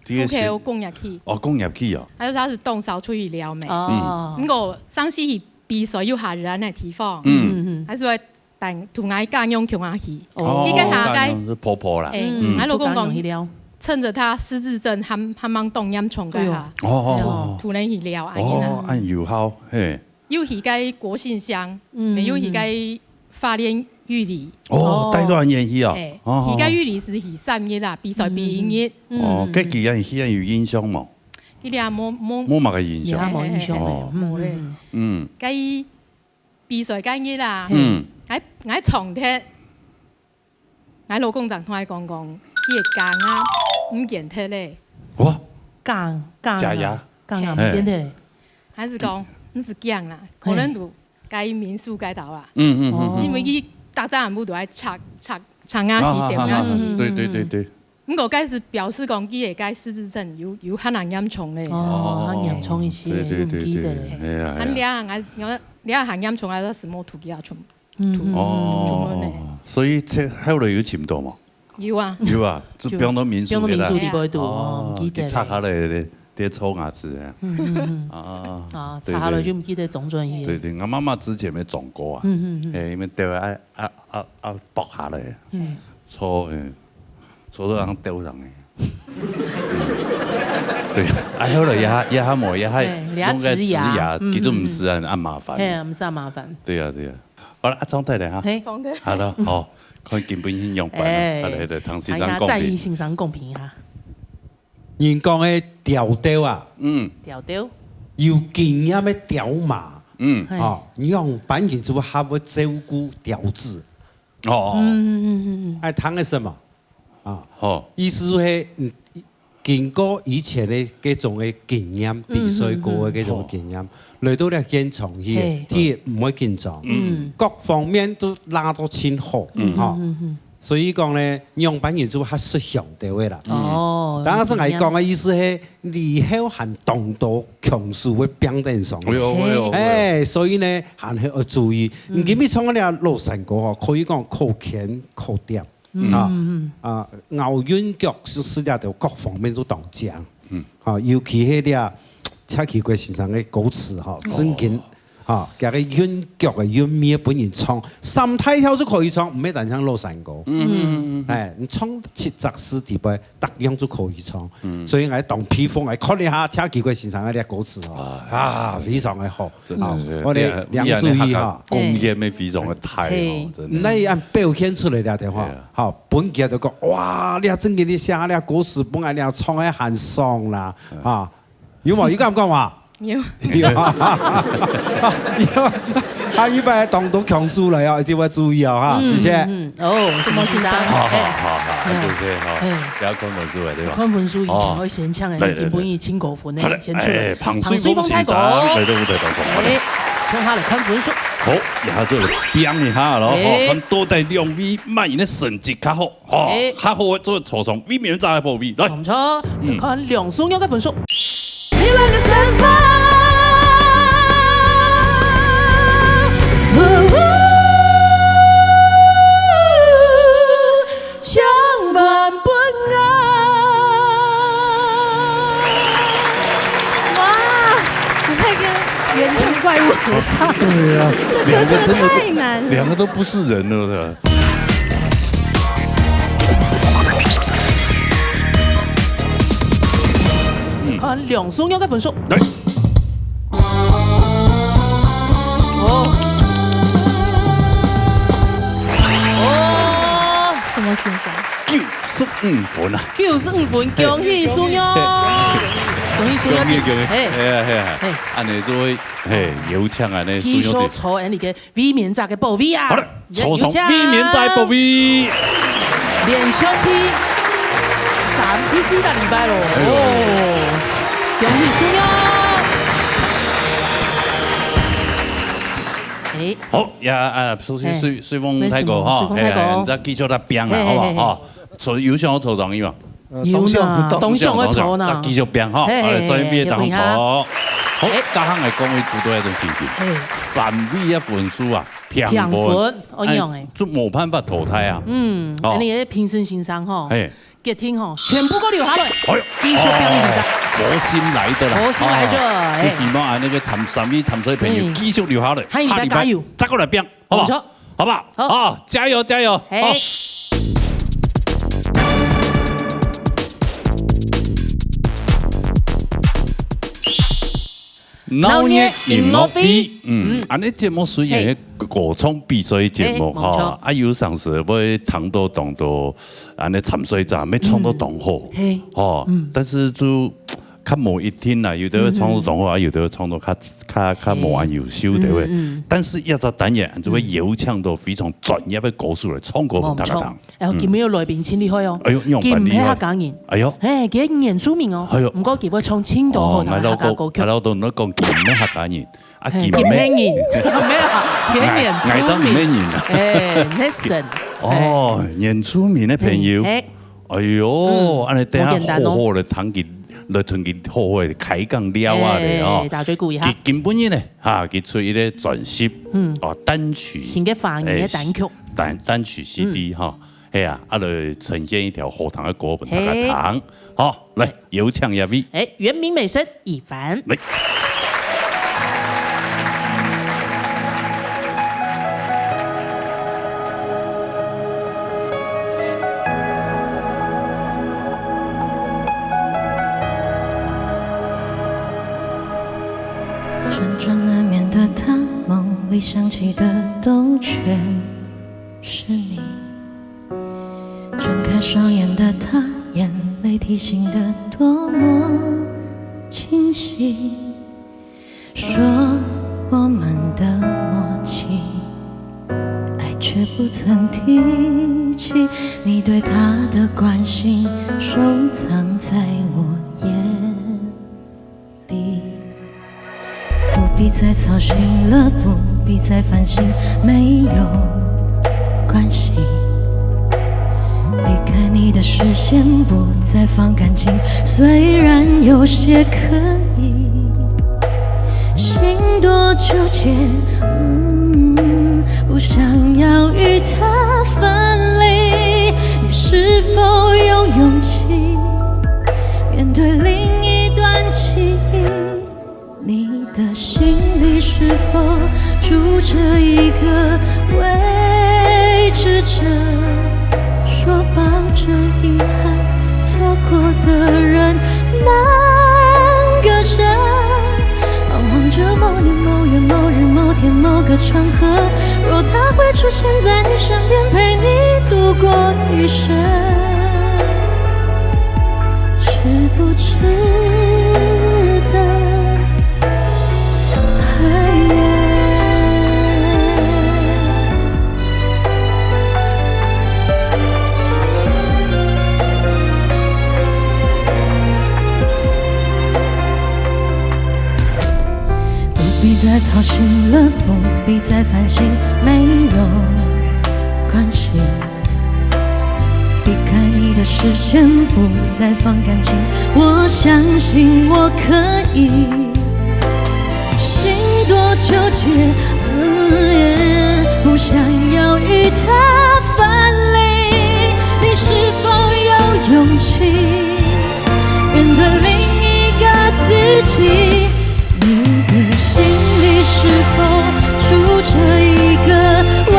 這個是福建工業區。哦，工業區哦。佢就係當少出去尞咩。哦。嗯。毋過上次去比賽有下人个地方，嗯。嗯，嗯。還係會帶，同𠊎家娘共下去。哦。佢該下該，家娘係婆婆啦。哎，嗯。𠊎老公講，同家娘去尞。趁著佢失智症還，還吂當嚴重該下，哎喲。哦，哦，哦。突然去尞，哎呀。哦，恁有效，嘿。 又去該國姓鄉，嗯。又去該花蓮玉里。哦，哦。帶到恁遠去哦。哎，哦，哦，哦。去該玉里係去三日啦，比賽比一日。嗯。哦，嗯。該佢恁，佢恁有印象無？佢這無，無。無麼个印象。也無印象了。哦。嗯，無咧。嗯，嗯。嗯。該比賽該日啦，嗯。𠊎，𠊎撞忒 𠊎老公正同𠊎講講，佢个假牙毋見忒咧。哇！假，假牙。假牙，假牙毋見忒咧。嘿。還係講，毋使驚啦，嘿。可能就該民宿該兜啦。嗯，嗯，嗯，嗯。哦。因為佢逐隻暗晡都愛check，check，長牙齒、啊，掉牙齒。啊，啊，啊，對，對，對，對。毋過該時表示講，佢个該失智症有，有還較嚴重咧。哦，哦，較嚴重一些，對，對，對，對，毋記得咧。哎呀，哎呀。還這下，這下還嚴重，還係small tooth啊，全部。嗯，嗯，哦，全部呢。哦，所以這後來有尋到無？有啊。有啊，就就放到民宿去啦。放到民宿裡背肚，哦，哦，毋記得咧。去拆下來咧，咧抽牙齒啊。嗯，嗯，嗯。啊，啊，對，拆下來就毋記得裝轉去。對，對，對，我媽媽之前也裝過啊。嗯，嗯，嗯。哎，因為掉啊，啊，啊，啊，剝下來。嗯。 搓，嗯，搓到人掉上去。對，啊，後來也，也還無，也還嘿，用該植牙，植牙，嗯，其實毋係啊，嗯，嗯。恁麻煩。嘿，毋係恁麻煩。對啊，對啊。好了，啊，狀態咧哈。嘿。狀態。好了，好，看今晡日仰般啊，哎，啊，來，來，唐先生講評。來，來，讚一先生講評一下。人講个刁刁啊，嗯。刁刁。有經驗个刁嫲，嗯。嘿。哦，仰般人就較會照顧刁子。 哦，哦，哦。嗯，嗯，嗯，嗯，嗯。愛談个什麼？啊，好。意思係，嗯，經過以前个各種个經驗，嗯，比賽過个各種經驗，嗯，嗯，嗯。來到這現場去，好。佢毋會緊張，嗯。各方面都拉到盡好，嗯。哈。嗯，嗯，嗯。所以講呢，仰般人就較識相對个啦。哦，當然係𠊎講个意思係，以後還當多強勢會變等上來。會哦，會哦，會哦。哎，所以呢，還係要注意。嗯。你今日唱个這老山歌吼，可以講可圈可點。 嗯。啊，嗯，嗯。啊，咬韻腳是，是這兜各方面都當強。嗯。啊，尤其係這謝啟國先生个歌詞吼，哦。正經，啊，佢个韻腳个韻味分人唱，三大調就可以唱，毋係單淨老山歌。嗯，嗯，嗯，嗯。哎，你唱七隻字底背，逐樣就可以唱。嗯。所以𠊎當佩服，𠊎看了一下謝啟國先生个這歌詞吼，啊，啊，非常个好。 真的是，啊，我哋對啊，梁淑儀哈。你安呢客家貢獻乜非常个大哦，嘿。真的。那樣表現出來了的話，對啊。好，分佢就講，哇，你正經你寫了歌詞，本來你唱个還爽啦，嗯。啊，有無？有感覺無？有。有啊。有啊。下一擺當多強勢來哦，一定要注意哦，哈，嗯，謝謝。嗯，嗯。 哦，什麼先生？好，好，哎。好，好，哎。就是哈，哎。不要看分數了，對吧？看分數以前，哦。會先搶，來，來，來。你今晡日盡高分呢，好嘞，先出來。哎，彭水峰先生，彭水峰大哥。來到舞台當中，好嘞。哎，看下來看分數。好，這下就來評一下咯，哎。吼，看到底兩位滿意个成績較好，吼，哎。較好个做初上，位面在哪位？來。沒錯，嗯。看梁淑儀个分數。 你們的生活。充滿不安。哇，你可以跟原唱怪物合唱。對啊，這歌真的太難了。兩個真的，兩個都不是人了，對吧？ 看梁淑儀个分數。來。哦。哦。什麼先生？九十五分啊。九十五分，恭喜淑儀。恭喜淑儀姐。恭喜，恭喜。嘿。嘿啊，嘿啊。嘿。恁呢就會，嘿，有請恁呢淑儀姐。繼續坐恁呢个 衛冕者个寶位啊。好了，坐上衛冕者寶位。連續第三、第四个禮拜咯。哎喲。哦，恭喜淑儀。哎。好，呀，啊，水，哎。水，水峰大哥哈，水峰大哥。哎，你再繼續來拚啦，嘿，嘿，好不好？嘿，嘿。哈，坐，有想要坐上去嗎？ 呃，有啦，當想，當想个坐啦。再繼續拚吼，嘿，好，來，嘿，最尾當中。嘿，好，嘿。大家來講一句都係一種情形。嘿。三位个分數啊，平分。平分，哦，哎，一樣欸。就無辦法淘汰啊。嗯，哦。恁呢个評審先生吼，嘿。決定吼，全部都留下來，哎喲，繼續表演的。哦，佛心來的啦。佛心來的，哦，哎。就希望啊，那個參，三位參賽朋友，嗯。繼續留下來，喊你們加油。下禮拜再過來拚。 好不好？沒錯。好不好？好。好，加油，加油。嘿。好。鬧熱音樂會。嗯，嗯。恁呢節目雖然係歌唱比賽節目，嘿。嘿，沒錯。哈，啊，有常時會聽到當多恁呢參賽者，乜唱到當好。嗯。嘿。吼，嗯。但是就 較無一定啦，有兜會唱到當好，嗯，嗯。啊，有兜會唱到較，較，較無恁優秀，對不對？嗯，嗯。但是這隻單元就會邀請到非常專業个歌手來唱歌分大家聽。無錯。哎喲，嗯。今日有來賓真厲害哦。哎喲，仰般厲害？佢毋係客家人。哎喲。嘿，佢係原住民哦。哎喲。毋過佢會唱真多好聽个客家歌曲。哦，𠊎老公，𠊎老公，你講佢毋係客家人，啊，嘿，佢毋係，佢毋係人。無啦，佢係原住民。𠊎，𠊎當毋係人啊。哎，你係神。哦，原住民个朋友。嘿，嘿。哎喲，嗯，恁呢等下無簡單哦。好好來同佢，來同佢好好來開講尞啊咧哦。哎，大家注意哈。今，今晡日呢，哈，佢出一個專輯，嗯。哦，單曲。新个華語个單曲。哎，單，單曲C D哈。嗯。係啊，啊，來呈現一條好聽个歌分大家聽。嘿。好，來，有請這位。哎，原民美聲，一凡。來。 辗转难眠的他，梦里想起的都全是你。睁开双眼的他，眼泪提醒的多么清晰。说我们的默契，爱却不曾提起。你对他的关心，收藏在我眼 里。不必再操心了，不必再烦心，没有关系。离开你的视线，不再放感情，虽然有些刻意。心多纠结，嗯，不想要与他分离。你是否有勇气？ 面对另一段记忆，你的心里是否住着一个未知者？说抱着遗憾，错过的人难割舍。盼望着某年某月某日某天某个场合，若他会出现在你身边，陪你度过余生。 值不值得？不必再操心了，不必再烦心，没有关系。 离开你的视线，不再放感情，我相信我可以。心多纠结，嗯，不想要与他分离。你是否有勇气，面对另一个自己？ 你的心里是否住着一个未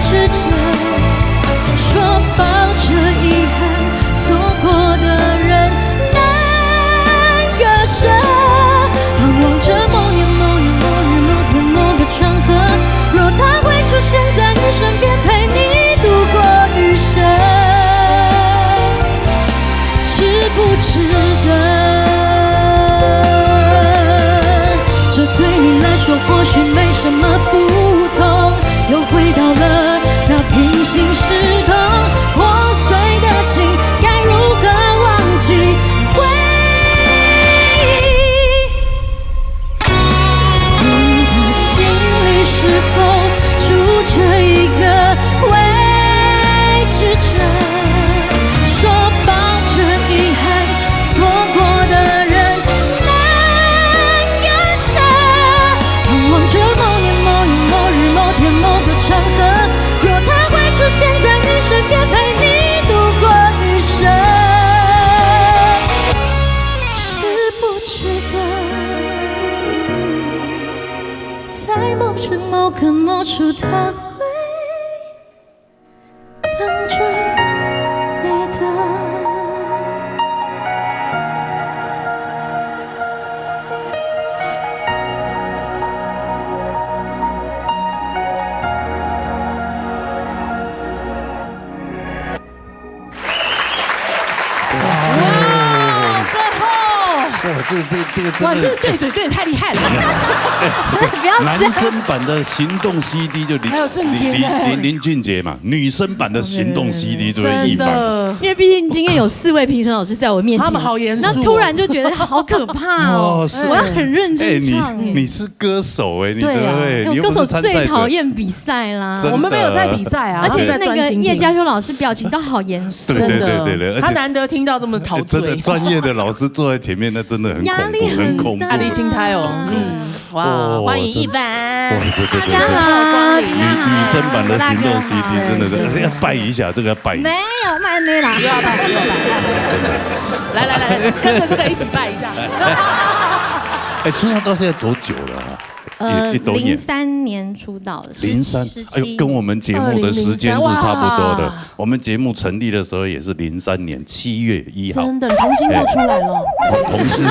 知者？说抱着遗憾，错过的人难割舍。盼望着某年某月某日某天某个场合，若他会出现在你身边，陪你度过余生。 值不值得？这对你来说或许没什么不同，又回到了那平行时空，破碎的心该如何忘记回忆？ 你的心里是否住着一个未知者？说抱着遗憾，错过的人难割舍。盼望着某年某月某日某天某个场合，若他会出现在你身边，陪你度过余生。 值不值得？在某时某刻某处，他会等着你的。哇，真好！哇，这个这个这个真哇，这的个对嘴对的太厉害了！不要这样。男生版的行动 C D 就林，还有郑健欸。林，林，林，林俊杰嘛，女生版的行动 C D 就是易凡。真的。因为毕竟今天有四位评审老师在我面前，他们好严肃哦。那突然就觉得好可怕哦。哦，是。我要很认真唱欸。哎，你，你是歌手哎，你对啊。对不对？哎，我歌手最讨厌比赛啦。你又不是参赛者。真的。我们没有在比赛啊，而且那个叶嘉修老师表情都好严肃。对，对，对，对，对，而且他难得听到这么陶醉。真的，专业的老师坐在前面，那真的很恐怖，压力很大。很恐怖。压力真大哦，嗯。哇，哦，欢迎易凡。哇，这，这，这，这。大家好，女，女生版的行动 C D，真的是，大家好。要拜一下，这个要拜一下。没有，没有啦。不要拜，不要拜。真的。来，来，来，跟着这个一起拜一下。哎，出道到现在多久了啊？呃，一，一多年。零三年出道的，十七，零三，哎呦，十七。跟我们节目的时间是差不多的。二零零三，哇。我们节目成立的时候也是零三年七月一号。真的，童星都出来了。哎，童，童星，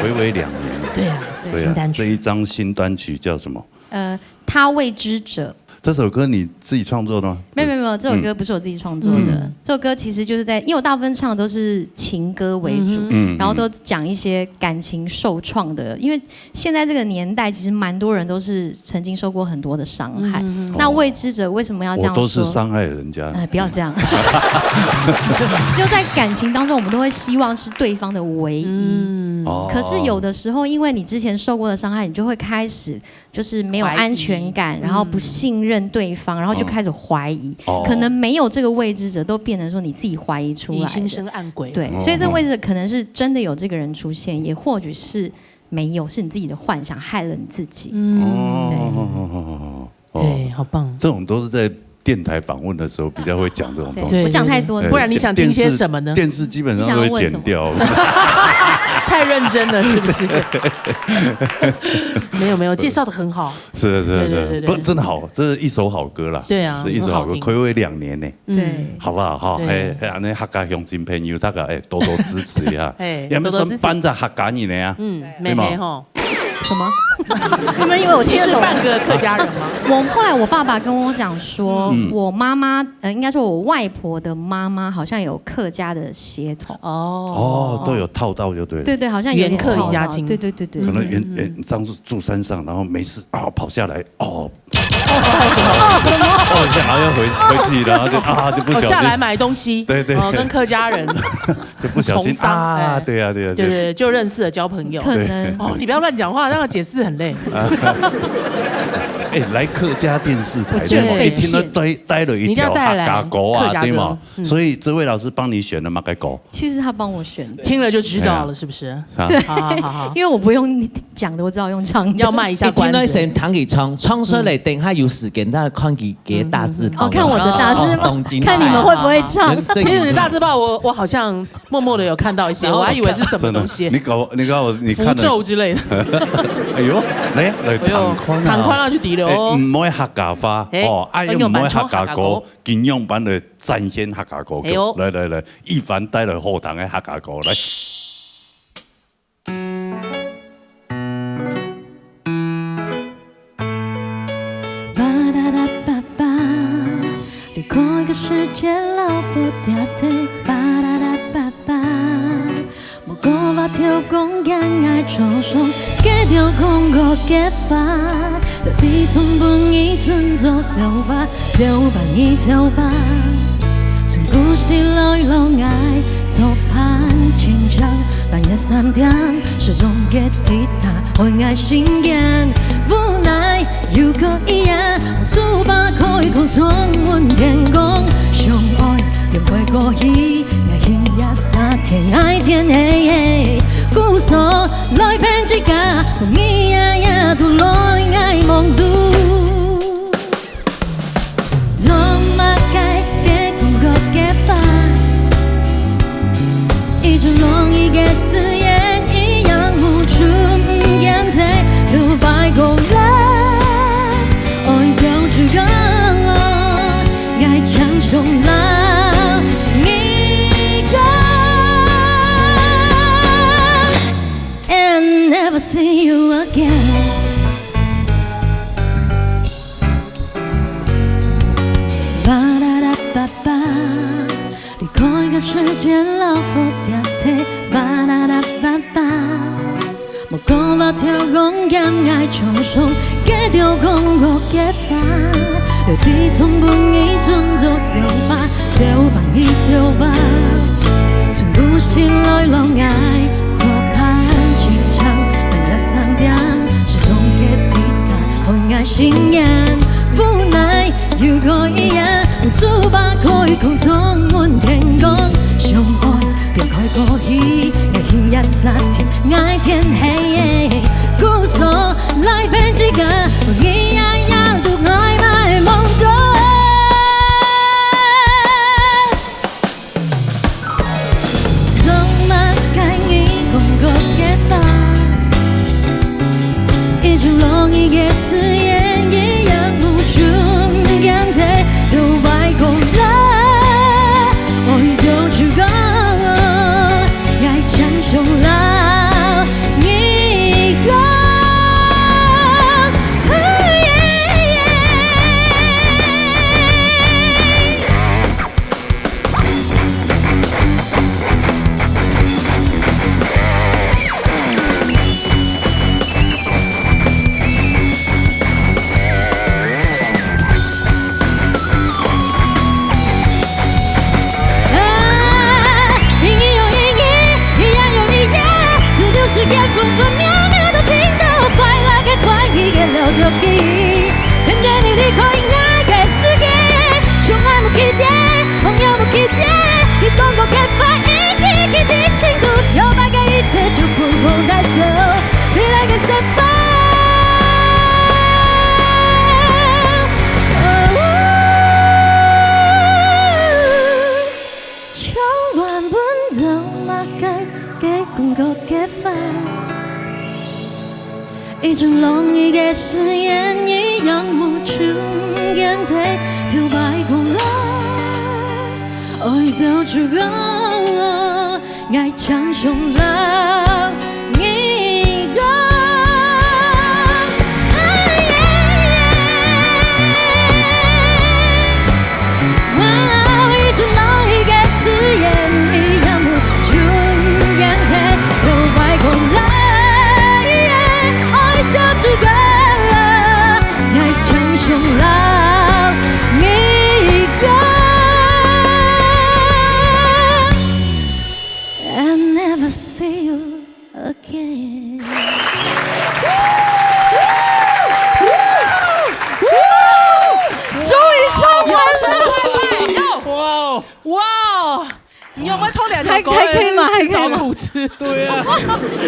微微两年。对啊，对，对啊，新单曲。这一张新单曲叫什么？呃，他未知者。这首歌你自己创作的吗？没有，没有，没有，这首歌不是我自己创作的。嗯。这首歌其实就是在，因为我大部分唱的都是情歌为主，嗯哼。嗯，然后都讲一些感情受创的，因为现在这个年代，其实蛮多人都是曾经受过很多的伤害。嗯，嗯，嗯。那未知者为什么要这样说？我都是伤害人家。哎，不要这样。就在感情当中，我们都会希望是对方的唯一。嗯。哦。可是有的时候，因为你之前受过的伤害，你就会开始就是没有安全感，怀疑。然后不信任对方，嗯。然后就开始怀疑。哦。可能没有这个未知者，都变成说你自己怀疑出来的。疑心生暗鬼。对，哦。所以这未知者可能是真的有这个人出现，也或许是没有，是你自己的幻想害了你自己。嗯。哦，对。哦，哦，哦，哦。对，好棒。这种都是在电台访问的时候比较会讲这种东西。对，我讲太多了。对，不然你想听些什么呢？电视，电视基本上都会剪掉。你想要问什么？太认真了，是不是？没有，没有，介绍得很好。是的，是的，是的。对，对，对，对。不，真的好，这是一首好歌啦。对啊，是一首好歌，很好听。暌违两年呢。嗯。对。好不好？哈，对。嘿，嘿，恁呢客家乡亲朋友，大家，哎，多多支持一下。嘿，也没算半只客家人的啊。多多支持。嗯，对吗？嘿，嘿吼。 什么？你们以为我听得懂？你是半个客家人吗？我后来我爸爸跟我讲说，嗯。我妈妈，呃，应该说我外婆的妈妈好像有客家的血统。哦。哦，都有套到就对了。对，对，好像有点套到。原客一家亲。对，对，对，对。可能原，嗯。原，上次住山上，然后没事，啊，跑下来，哦，哦，什么？哦，什么？哦，想要回，回去，然后就，啊，就不小心。哦，下来买东西，对，对，哦，对。跟客家人就不小心，从商，啊，哎。对啊，对啊，对。对，对，对，就认识了，交朋友。可能。对。哦，你不要乱讲话，那个解释很累。哎，来客家电视台，我觉得被骗。对吗？一听到带，带了一条客家歌啊，你一定要带来客家歌，对吗？嗯。所以这位老师帮你选的嘛，该歌。其实他帮我选的。听了就知道了，哎呀。是不是？啊。对。好，好，好，好。因为我不用讲的，我只好用唱的。要卖一下关子。一听到先听佢唱，唱出来，嗯。等下有时间再看佢个大字报。嗯，嗯，嗯。哦，看我的大字报，哦，当精彩。看你们会不会唱。真，真其实你的大字报我，我好像默默地有看到一些，然后我还以为是什么东西。真的，你搞，你搞，你看了符咒之类的。哎呦，来，来，哎呦，唐宽啊。唐宽啊，就敌了哦。哎，毋會客家話，哎，哦，啊，哎，又毋會客家歌，用滿腔客家歌。 金樣版的展現客家歌曲。哎呦。來，來，來，一凡帶來好聽的客家歌，來。巴啦啦巴巴，離開个世界老佛爹爹，巴啦啦巴巴。 無講話，跳講講，愛做上，繼續講我个話。到底從本意準做想法，跳吧你跳吧。從故事來落愛做伴，緊張半夜三點，失蹤个吉他，還愛心眼，無奈又過一夜，無嘴巴可以講中文天公，相愛變回過去。 愛恨也煞天，愛天黑黑，故所來騙自家，講你夜夜都來愛夢肚。做麼个別講个話，一種容易个誓言，一樣無處毋見體，都快講了，愛就只講我。 愛唱首老兒歌。And never see you again。巴啦啦巴巴，離開个世界老佛爹爹，巴啦啦巴巴。 無講話，跳講講，愛常常該兜講過个話，到底總分你轉做笑話，走吧你走吧，從不醒來摎𠊎做伴，清晨半夜三點，自動个抵達，愛𠊎心願，無奈又過一夜，無酒吧可以講中文天光，相愛別開過去，愛去夜色天，愛天黑，故所 來陪自家，一夜夜都愛買夢到。做麼个你講過个話，一種浪漫个誓言，一樣無從見底，都愛講了，愛就就講。 愛唱上了你歌。啊，一夜又一夜，一夜又一夜，只有時間分分秒秒都聽到快樂个、歡喜个、留著記憶。天天你離開𠊎个世界，從來無記得，往日無記得，你講過个話，一句句提醒，都搖擺个一切就被風帶走。 未來个說法。千萬毋通麼个个講過个話，一種浪漫个誓言，一樣無從見底，就愛講了，愛就就講。 愛唱上了你歌。哇，一種浪漫个誓言，一樣無從見底，都愛講了，愛唱出歌，愛唱上了你歌。 I'll never see you again。终于唱完了。哇哦！哇哦！你有没有偷两条狗？还还可以吗？还可以吗？自找苦吃。对啊，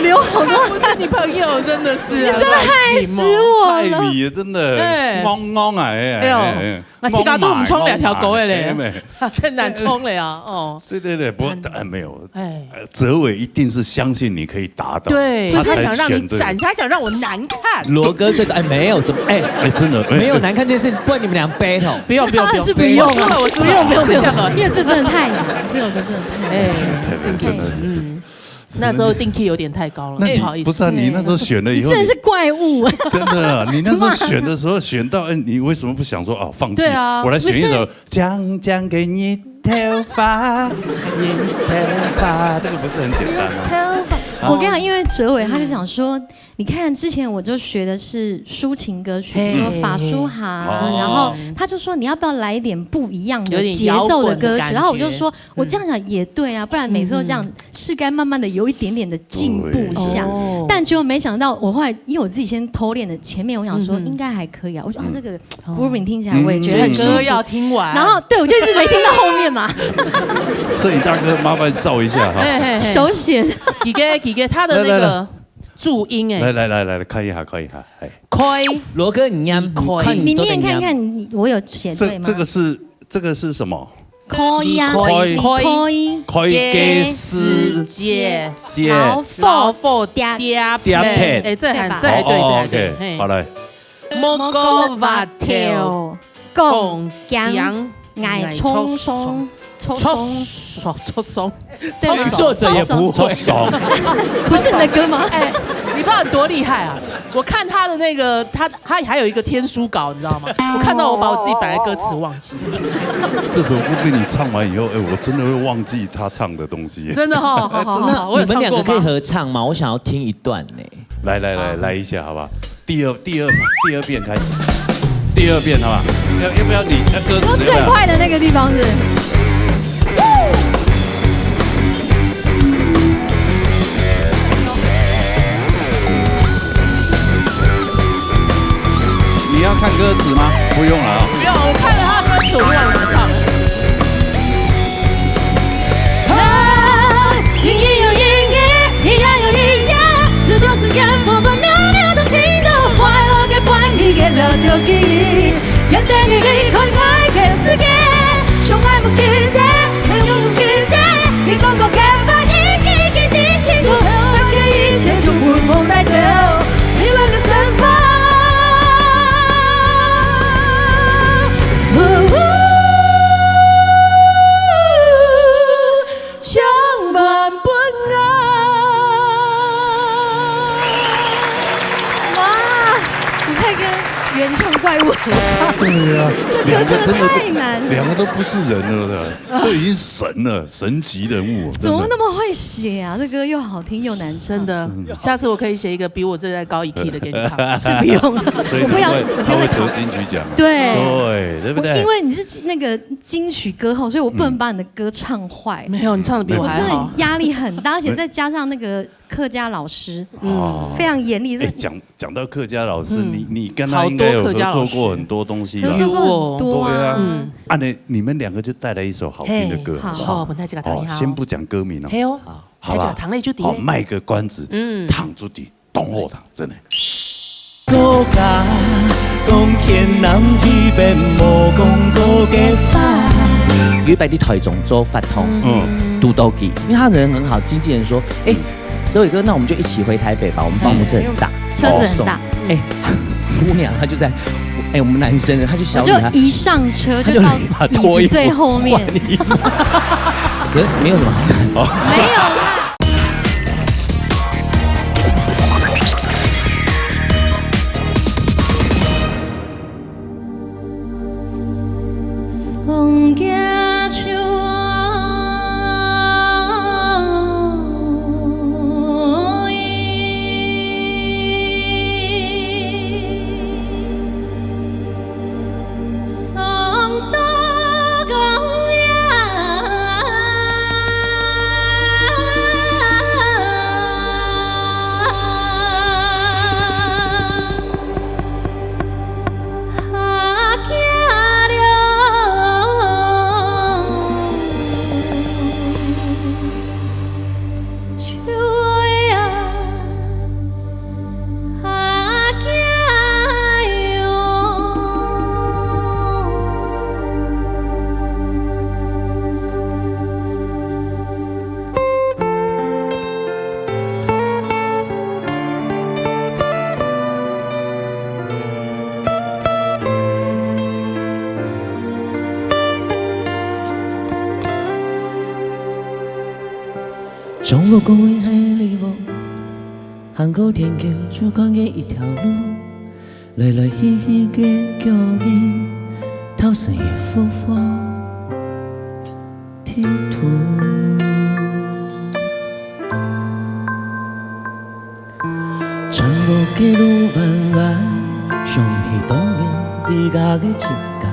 流好多。他不是你朋友，真的是。你真的害死我了。害你，真的。哎。戇戇哎，哎呦，哎，哎。 那自家都毋衝兩條狗的咧，戇買，戇買，真難衝了呀，哦。对对对，不过，哎，没有，哎。呃，哲伟一定是相信你可以达到，对，他才他想让你选这个。展示，他想让我难看。罗哥最，哎，没有，怎么，哎，哎，真的，哎，没有难看这件事，不然你们俩 battle。不用，不用，不用。当然是不用啊，我输了，我输了，不用，不用，是这样的。不用，因为这真的太难，这首歌真的太难。哎，太，太，真的是。嗯。 那时候定key有点太高了，那你，不好意思。不是啊，你那时候选了以后，你真的是怪物。你，真的啊，你那时候选的时候选到，哎，你为什么不想说，哦，放弃？对啊。我来选一首《不是。将将给你头发，你头发》，这个不是很简单吗？头发。啊。我跟你讲，因为哲伟他就想说，你看之前我就学的是抒情歌曲，嘿。比如说法舒哈，哦。然后他就说你要不要来一点不一样的节奏的歌曲？有点摇滚的感觉。然后我就说，我这样想也对啊，不然每次都这样，嗯哼。 是该慢慢地有一点点的进步一下。对。哦。但结果没想到，我后来，因为我自己先偷练了前面，我想说，嗯哼。应该还可以啊。我觉得，啊，嗯。这个 grooving 听起来我也觉得很舒服。嗯。歌要听完。然后，对，我就一直没听到后面嘛。摄影大哥，麻烦照一下哈。嘿，嘿，嘿。手写的。几个，几个，他的那个来，来，来。注音哎。来，来，来，来，看一下，看一下，哎。开。罗哥，你念，开。你看你都在念。你念看看，你，我有写对吗？这，这个是，这个是什么？ 可以啊，可以。可以。可以。可以。个世界。世界。老虎老虎跌跌跌跌。哎，这还，对吧？这还对，哦，这还对，哦，OK，嘿。好，来。摸个滑头，讲讲，讲讲，爱冲冲，冲冲。冲冲，冲冲。这个作者也不会。冲冲。不是你的歌吗？哎，你不知道你多厉害啊！我看他的那个，他，他还有一个天书稿，你知道吗？我看到我把我自己本来歌词忘记。 这首歌被你唱完以后，哎，我真的会忘记他唱的东西。真的哈，好，好，好，好，我有唱过吗？那你们两个可以合唱吗？我想要听一段呢。来，来，来，好。来一下，好不好？第二第二第二遍开始，第二遍好吧？要要不要你要歌词？用最快的那个地方是。你要看歌词吗？不用了啊。不用，我看了他的歌词，我不知道怎么唱。啊，音乐有音乐，音乐有音乐，这都是缘分，分秒秒都停留，快乐个欢喜个乐透记忆，原地你离开我个世界，相爱无记得，没有记得，你讲过个话一个一个提醒我，把这一切全部风带走。 你们的身旁。呜呜，充满不安。哇，你可以跟原唱怪物合唱。对啊，这歌真的太难了。两个都不是人了，对吧？都已经神了，神级人物，真的。怎么那么会写啊？这歌又好听又难唱。真的，下次我可以写一个比我这再高一 key 的给你唱。是不用，所以他会，我不要，我不要再考。他会得金曲奖。对。对，对不对？我因为你是那个金曲歌后，所以我不能把你的歌唱坏。没有，你唱得比我还好。我真的压力很大，而且再加上那个客家老师，哦。非常严厉。哎，讲，讲到客家老师，嗯。你，你跟他应该有合作过很多东西吧？好多客家老师。合作过很多啊。对啊。嗯。啊，你，你们两个就带来一首好听的歌，嘿，好不好？好。哦，我们带这个谈一下哦。哦，先不讲歌名哦。嘿哦。好。 好吧？大家聽了就知。好，賣个關子，嗯。聽出去，當好聽，真的。國家講天南地北無講過个話。有一擺在台中做活動，嗯。堵到佢，因為他人很好，經紀人說：「哎，哲偉哥，那我們就一起回台北吧，我們報名車很大。」車子很大。哦，送。哎，姑娘，她就在，哎，我們男生，她就小女孩，我就一上車就到她就立馬脫衣服，椅子最後面。換衣服。可是沒有什麼好看的。沒有啦。 中國古語係禮服，行過天橋就看見一條路，來來去去个腳印，透成一幅幅地圖。穿過个路彎彎，想起當年你家个自家，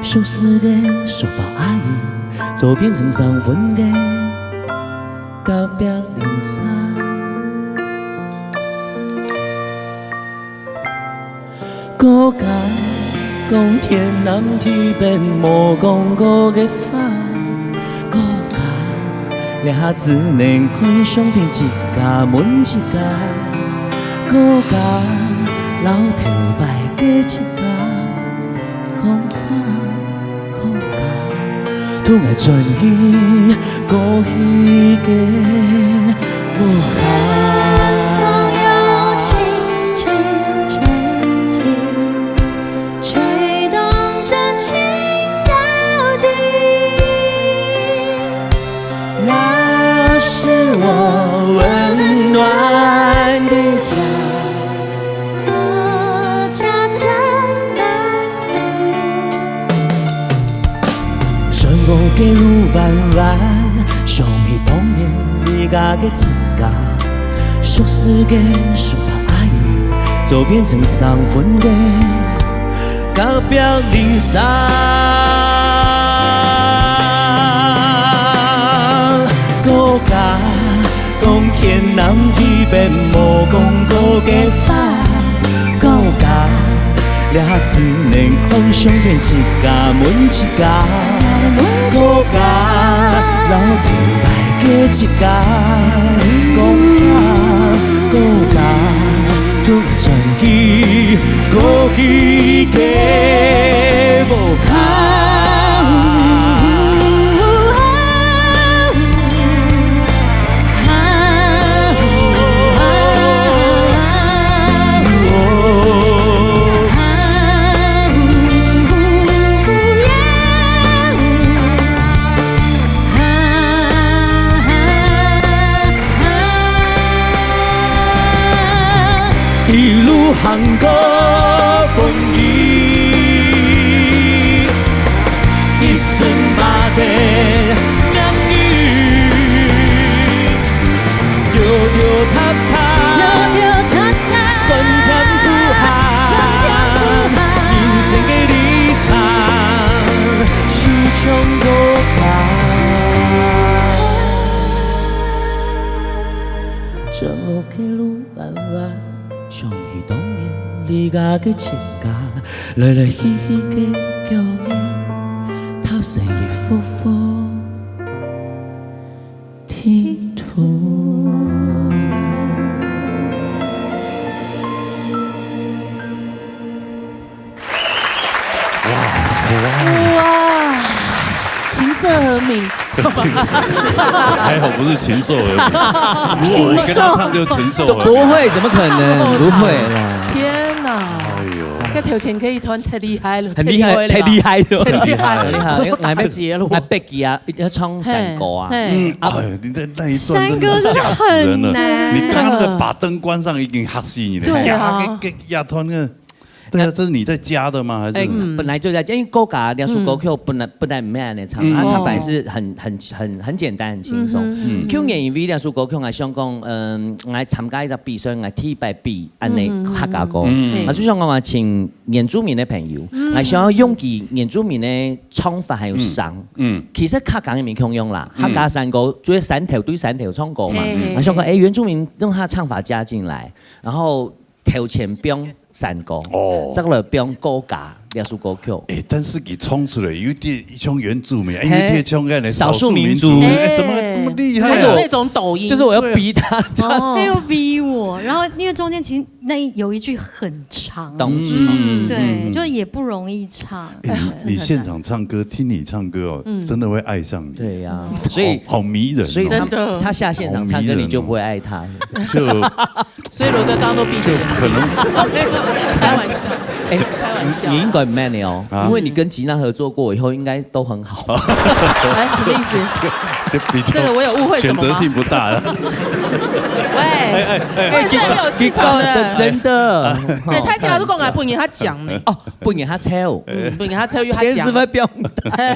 熟識个叔伯阿姨，就變成生份个隔壁鄰舍。 國家講天南地北無講過个話，國家這下只能看相片自家問自家，國家摎頭擺个自家講話。 國家，同𠊎轉去過去个國家。穿過个路彎彎，想起當年你家个自家，熟識个叔伯阿姨，就變成生份个隔壁鄰舍。國家，講天南地北無講過个話，國家，這下只能看相片，自家問自家。國家，老頭大个自家，講話，國家， 轉去過去个屋下。一路行過風雨，一身馬蹄名醫。跺跺踏踏，跺跺踏踏，酸甜苦辣，酸甜苦辣，人生个旅程，就像歌行。 這路个路彎彎，想起當年你家个親家，來來去去个腳印，踏實一幅幅地圖。 哇，琴瑟和鳴。還好不是禽獸而已。如果我跟他唱就禽獸而已。怎，不會，怎麼可能？不會啦。天哪！哎喲。該頭前該一段太厲害了，很厲害，太厲害了。太厲害了。太厲害了。太厲害了。哎，𠊎，結束了。哎，Becky啊，一定要唱山歌啊。嘿，嘿。嗯，哎，你的那一段真的是嚇死人了。山歌真的很難。你剛剛的把燈關上已經嚇死你了。對啊。呀，給，給，呀，團那 對啊，這是你在加的嗎？還是？哎，嗯。本來就在加，因為國家這首歌曲本來，嗯。本來毋係恁樣唱，嗯。啊，它本來是很，很，很，很簡單，很輕鬆。嗯哼。嗯。去年因為這首歌曲，𠊎想講，嗯，𠊎參加一隻比賽，𠊎第一擺比恁樣客家歌。嗯哼。嗯。啊，就想講，𠊎請原住民个朋友，嗯。𠊎想要用佢原住民个唱法還有聲。嗯。嗯。其實客家也無共樣啦，嗯。客家山歌，就係山頭對山頭唱歌嘛。嘿，嘿，啊，想講，嘿。哎，原住民用他的唱法加進來，然後 頭前放山歌，哦。再來放國家這首歌曲。哎，但是佢唱出來有點像原住民，哎，嘿。有點像那少數民族。少數民族，哎，怎麼那麼厲害啊？他有那種抖音。就是我要逼他，對啊。哦。他又逼我，然後因為中間其實那有一句很長，懂。嗯，對，嗯，嗯。就也不容易唱。哎，你，你現場唱歌，聽你唱歌哦，嗯。真的會愛上你。對呀，所以好，好迷人哦。所以他，真的。他下現場唱歌，好迷人哦。你就不會愛他。就 所以羅哥剛剛都閉着眼睛。就可能開玩笑，哎，開玩笑。你，你應該毋免的哦，啊？因為你跟吉娜合作過，以後應該都很好。哎，什麼意思？就比較這個我有誤會什麼嗎？選擇性不大了。喂，哎，哎，哎，我也是很有市場的。你講的真的。哎，他竟然是講來不給他講呢。哦，不給他抽。嗯，不給他抽，又他講。天使會不要打。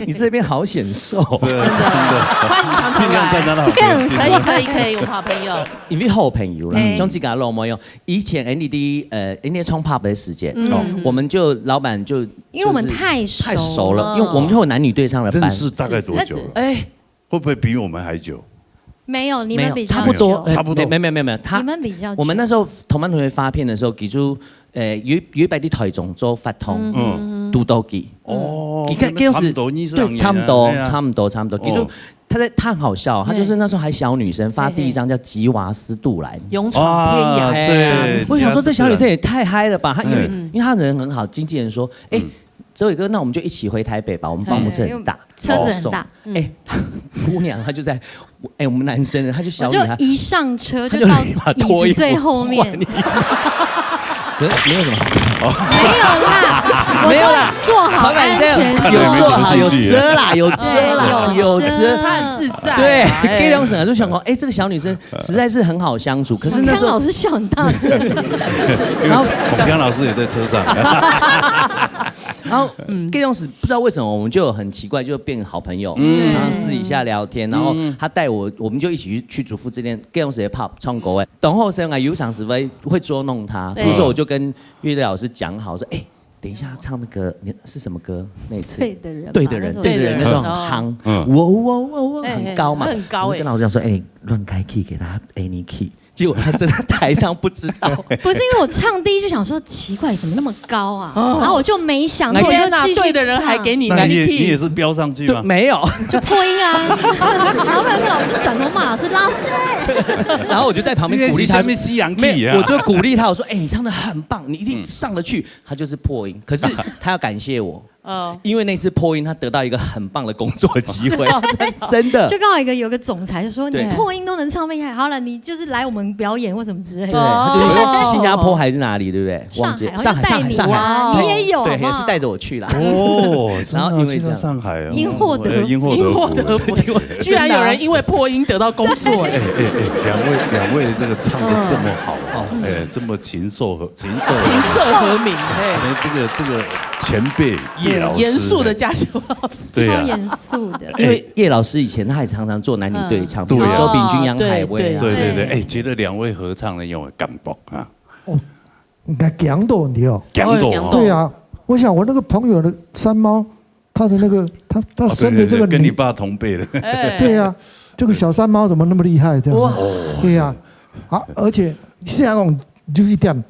你這邊好顯瘦。是，真的。真的。歡迎常常來。盡量站在他旁邊，可以，可以，可以，我好朋友。 因為好朋友啦，嘿。像自家老妹哦，以前N D D，呃，N D D唱pub个時間，嗯。哦，我們就，老闆就，因為我們太熟了。就是太熟了，因為我們就有男女對唱的班。認識大概多久了？哎。會不會比我們還久？沒有，你們比較久。沒有，差不多，呃，差不多。沒，沒，沒，沒，沒，他，你們比較久。我們那時候同班同學發片的時候，其實，呃，有，有一擺在台中做活動，嗯。堵到佢。哦，佢該，那差不多二十年了，對，差不多，哎呀。差不多，差不多。其實 哦。他在，他很好笑哦，他就是那時候還小女生，發第一張叫《吉瓦斯杜蘭》。嘿嘿。勇闖天涯。啊，對，哎呀，我想說這小女生也太嗨了吧，她因為，嗯。因為她人很好，經紀人說，哎，嗯。哲偉哥，那我們就一起回台北吧，我們報幕車很大。哎，因為車子很大，哦，嗯。哎，姑娘她就在，哎，我們男生，她就小女孩，我就一上車就到椅子最後面。她就立馬脫衣服換衣服。可是沒有什麼好看。沒有啦，我都做好安全座椅。沒有啦，有做好，有遮啦，有遮啦，對，有遮。有遮。她很自在啊，對，哎。該兩個人就想說，哎，這個小女生實在是很好相處，可是那時候小康老師笑很大聲。然後小康老師也在車上。然后，嗯，該當時不知道為什麼，我們就有很奇怪，就變好朋友，嗯。常常私底下聊天，然後他帶我，我們就一起去，去主婦之戀，該當時个 pub 唱歌个。然後所以我有常時會，會捉弄他，比如說我就跟樂隊老師講好，說，哎，等一下唱那個，你，是什麼歌？那一次。對的人吧，對的人，那時候。對的人，那時候很夯。嗯。我，我，我，我，哎，很高嘛。很高哎。我就跟老師講說，哎，亂開key，給他A key。 結果他真的台上不知道。不是，因為我唱第一句想說奇怪，怎麼那麼高啊？哦。然後我就沒想，我就繼續唱。天哪，對的人還給你那你也，你也是飆上去嗎？對，沒有。就破音啊。然後朋友說，我就轉頭罵老師，老師。然後我就在旁邊鼓勵他說，你也是下面西洋key啊。沒有，我就鼓勵他，我說，哎，你唱得很棒，你一定上得去。他就是破音，可是他要感謝我。 哦。因為那次破音，他得到一個很棒的工作機會。真的。就剛好一個，有個總裁就說，對。你破音都能唱，厲害，好了，你就是來我們表演或什麼之類的。對，他就是新加坡還是哪裡，對不對？上海，忘記，上海，好像帶你，上海，上海。哇，你也有，對，好不好？也是帶著我去啦。哦，然後因為這樣。真的去到上海哦。因禍得福。哎，因禍得福。因禍得福。居然有人因為破音得到工作，哎。哎，哎，哎，兩位，兩位這個唱得這麼好，哦，哎，這麼琴瑟和，琴瑟和鳴。琴瑟和鳴，哎。哎，這個，這個前輩 葉老師，對，嚴肅的家修老師。對啊。超嚴肅的。因為葉老師以前他也常常做男女對唱，嗯。比如周秉钧、楊海威啊。對，對，對，對。對。哎，覺得兩位合唱呢，有感覺啊？哦，應該講到你哦。講到哦。對啊，我想我那個朋友的山貓，他的那個，他，他生的這個女，哦，對，對，對，跟你爸同輩的。哎。對啊，這個小山貓怎麼那麼厲害？這樣。哇。對啊，啊，而且像那種就是這樣，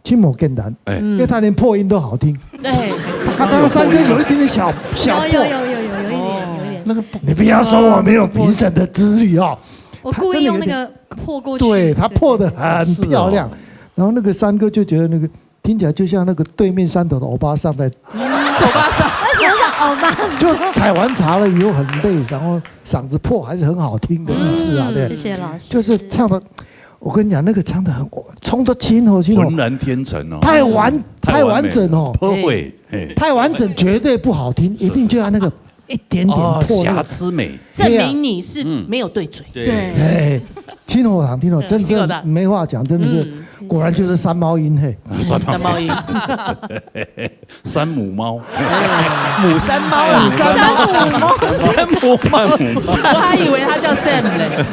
真無簡單，哎。因為他連破音都好聽。對。他剛剛山歌有一點點小，小破。有，有，有，有，有一點，有一點。那個不，你不要說我沒有評審的資歷哦。我故意用那個破過去。他真的有點，對，他破得很漂亮。是哦。然後那個山歌就覺得那個聽起來就像那個對面山頭的歐巴桑在，歐巴桑。為什麼是歐巴桑？就採完茶了以後很累，然後嗓子破還是很好聽的意思啊，嗯，對。謝謝老師。就是唱得，我跟你講，那個唱得很，唱得真好，真好。渾然天成哦。太完，太完美了。太完整哦。Perfect，嘿。太完整絕對不好聽，一定就要那個一點點破那個。哦，瑕疵美。證明你是沒有對準。對啊。對。對。哎，真好聽，真好聽，真的是沒話講，真的是，嗯。果然就是山貓音，嘿。山貓音。山猫音。 山母貓。母山貓啦，山母猫。山母猫。山母猫。我還以為它叫Sam嘞。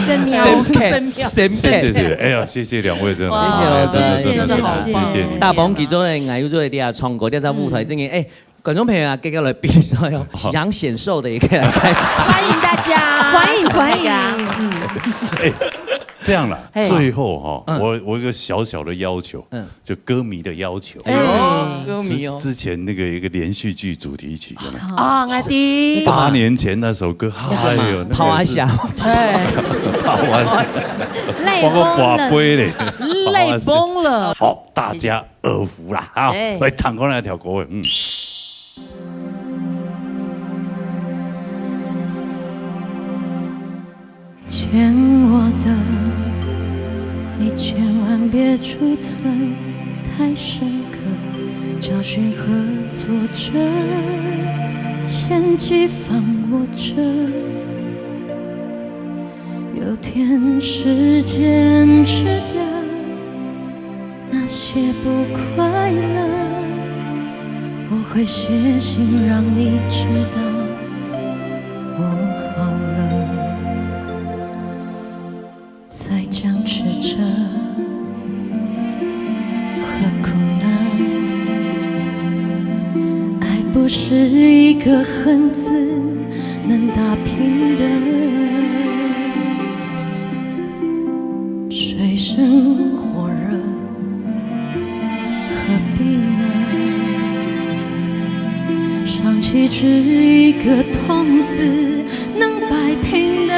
Sam Sam Cat，Sam Cat。謝謝，謝謝。哎呀，謝謝兩位，真的。哇，哎，真的，謝謝，真的，謝謝。謝謝你們。大鵬其中呢，𠊎又做一下唱歌，這隻舞台正經，哎，觀眾朋友啊，這個來比賽哦，是很享受的一個開始。歡迎大家。歡迎，歡迎。大家，嗯。哎，這樣啦，嘿。最後哈，嗯。我，我有一個小小的要求，嗯。 就歌迷的要求。哎呦，哎。歌迷哦。之，之前那個一個連續劇主題曲，有沒有？啊，𠊎知。八年前那首歌，那個嘛，哎呦，那個是，拋阿霞。哎。拋阿霞。淚崩了。包括跋杯嘞。淚崩了。好，大家耳福啦，啊，哎。來，聽看這條歌，嗯。 牵我的，你千万别储存太深刻，找寻合作者，先寄放我这。有天时间吃掉 那些不快乐，我会写信让你知道我好了。再僵持着，何苦呢？爱不是一个恨字能打平的。 水深火热，何必呢？想起只一个痛字能摆平的。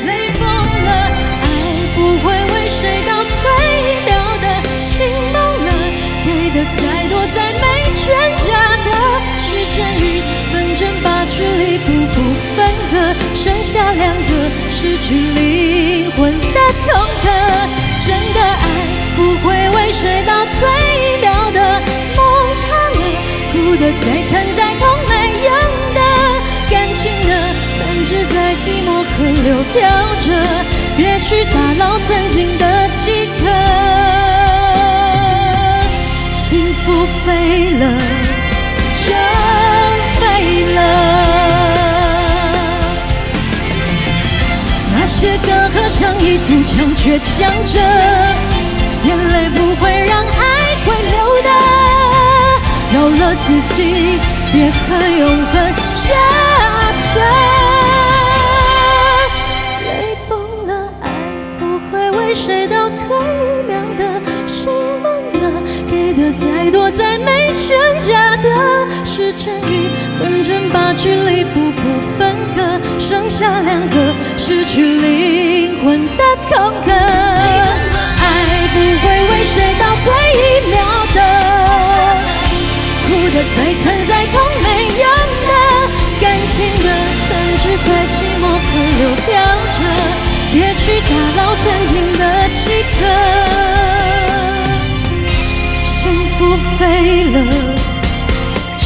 泪崩了，爱不会为谁倒退一秒的心动了，给的再多再没全假的，是真与分真把距离补补分隔，剩下两个 失去灵魂的空壳。真的爱不会为谁倒退一秒的梦塌了，哭得再惨再痛没用的，感情的残肢在寂寞河流漂着，别去打扰曾经的饥渴。越强者，眼泪不会让爱回流的。饶了自己，别和永恒下车。泪崩了，爱不会为谁倒退一秒的心满了，给的再多再没剩假的，是真与纷争把距离步步分割，剩下两个失去灵魂的空壳。爱不会为谁倒退一秒的，哭的再惨再痛没用的，感情的惨剧在寂寞河流飘着，别去打扰曾经的契合。幸福飞了，就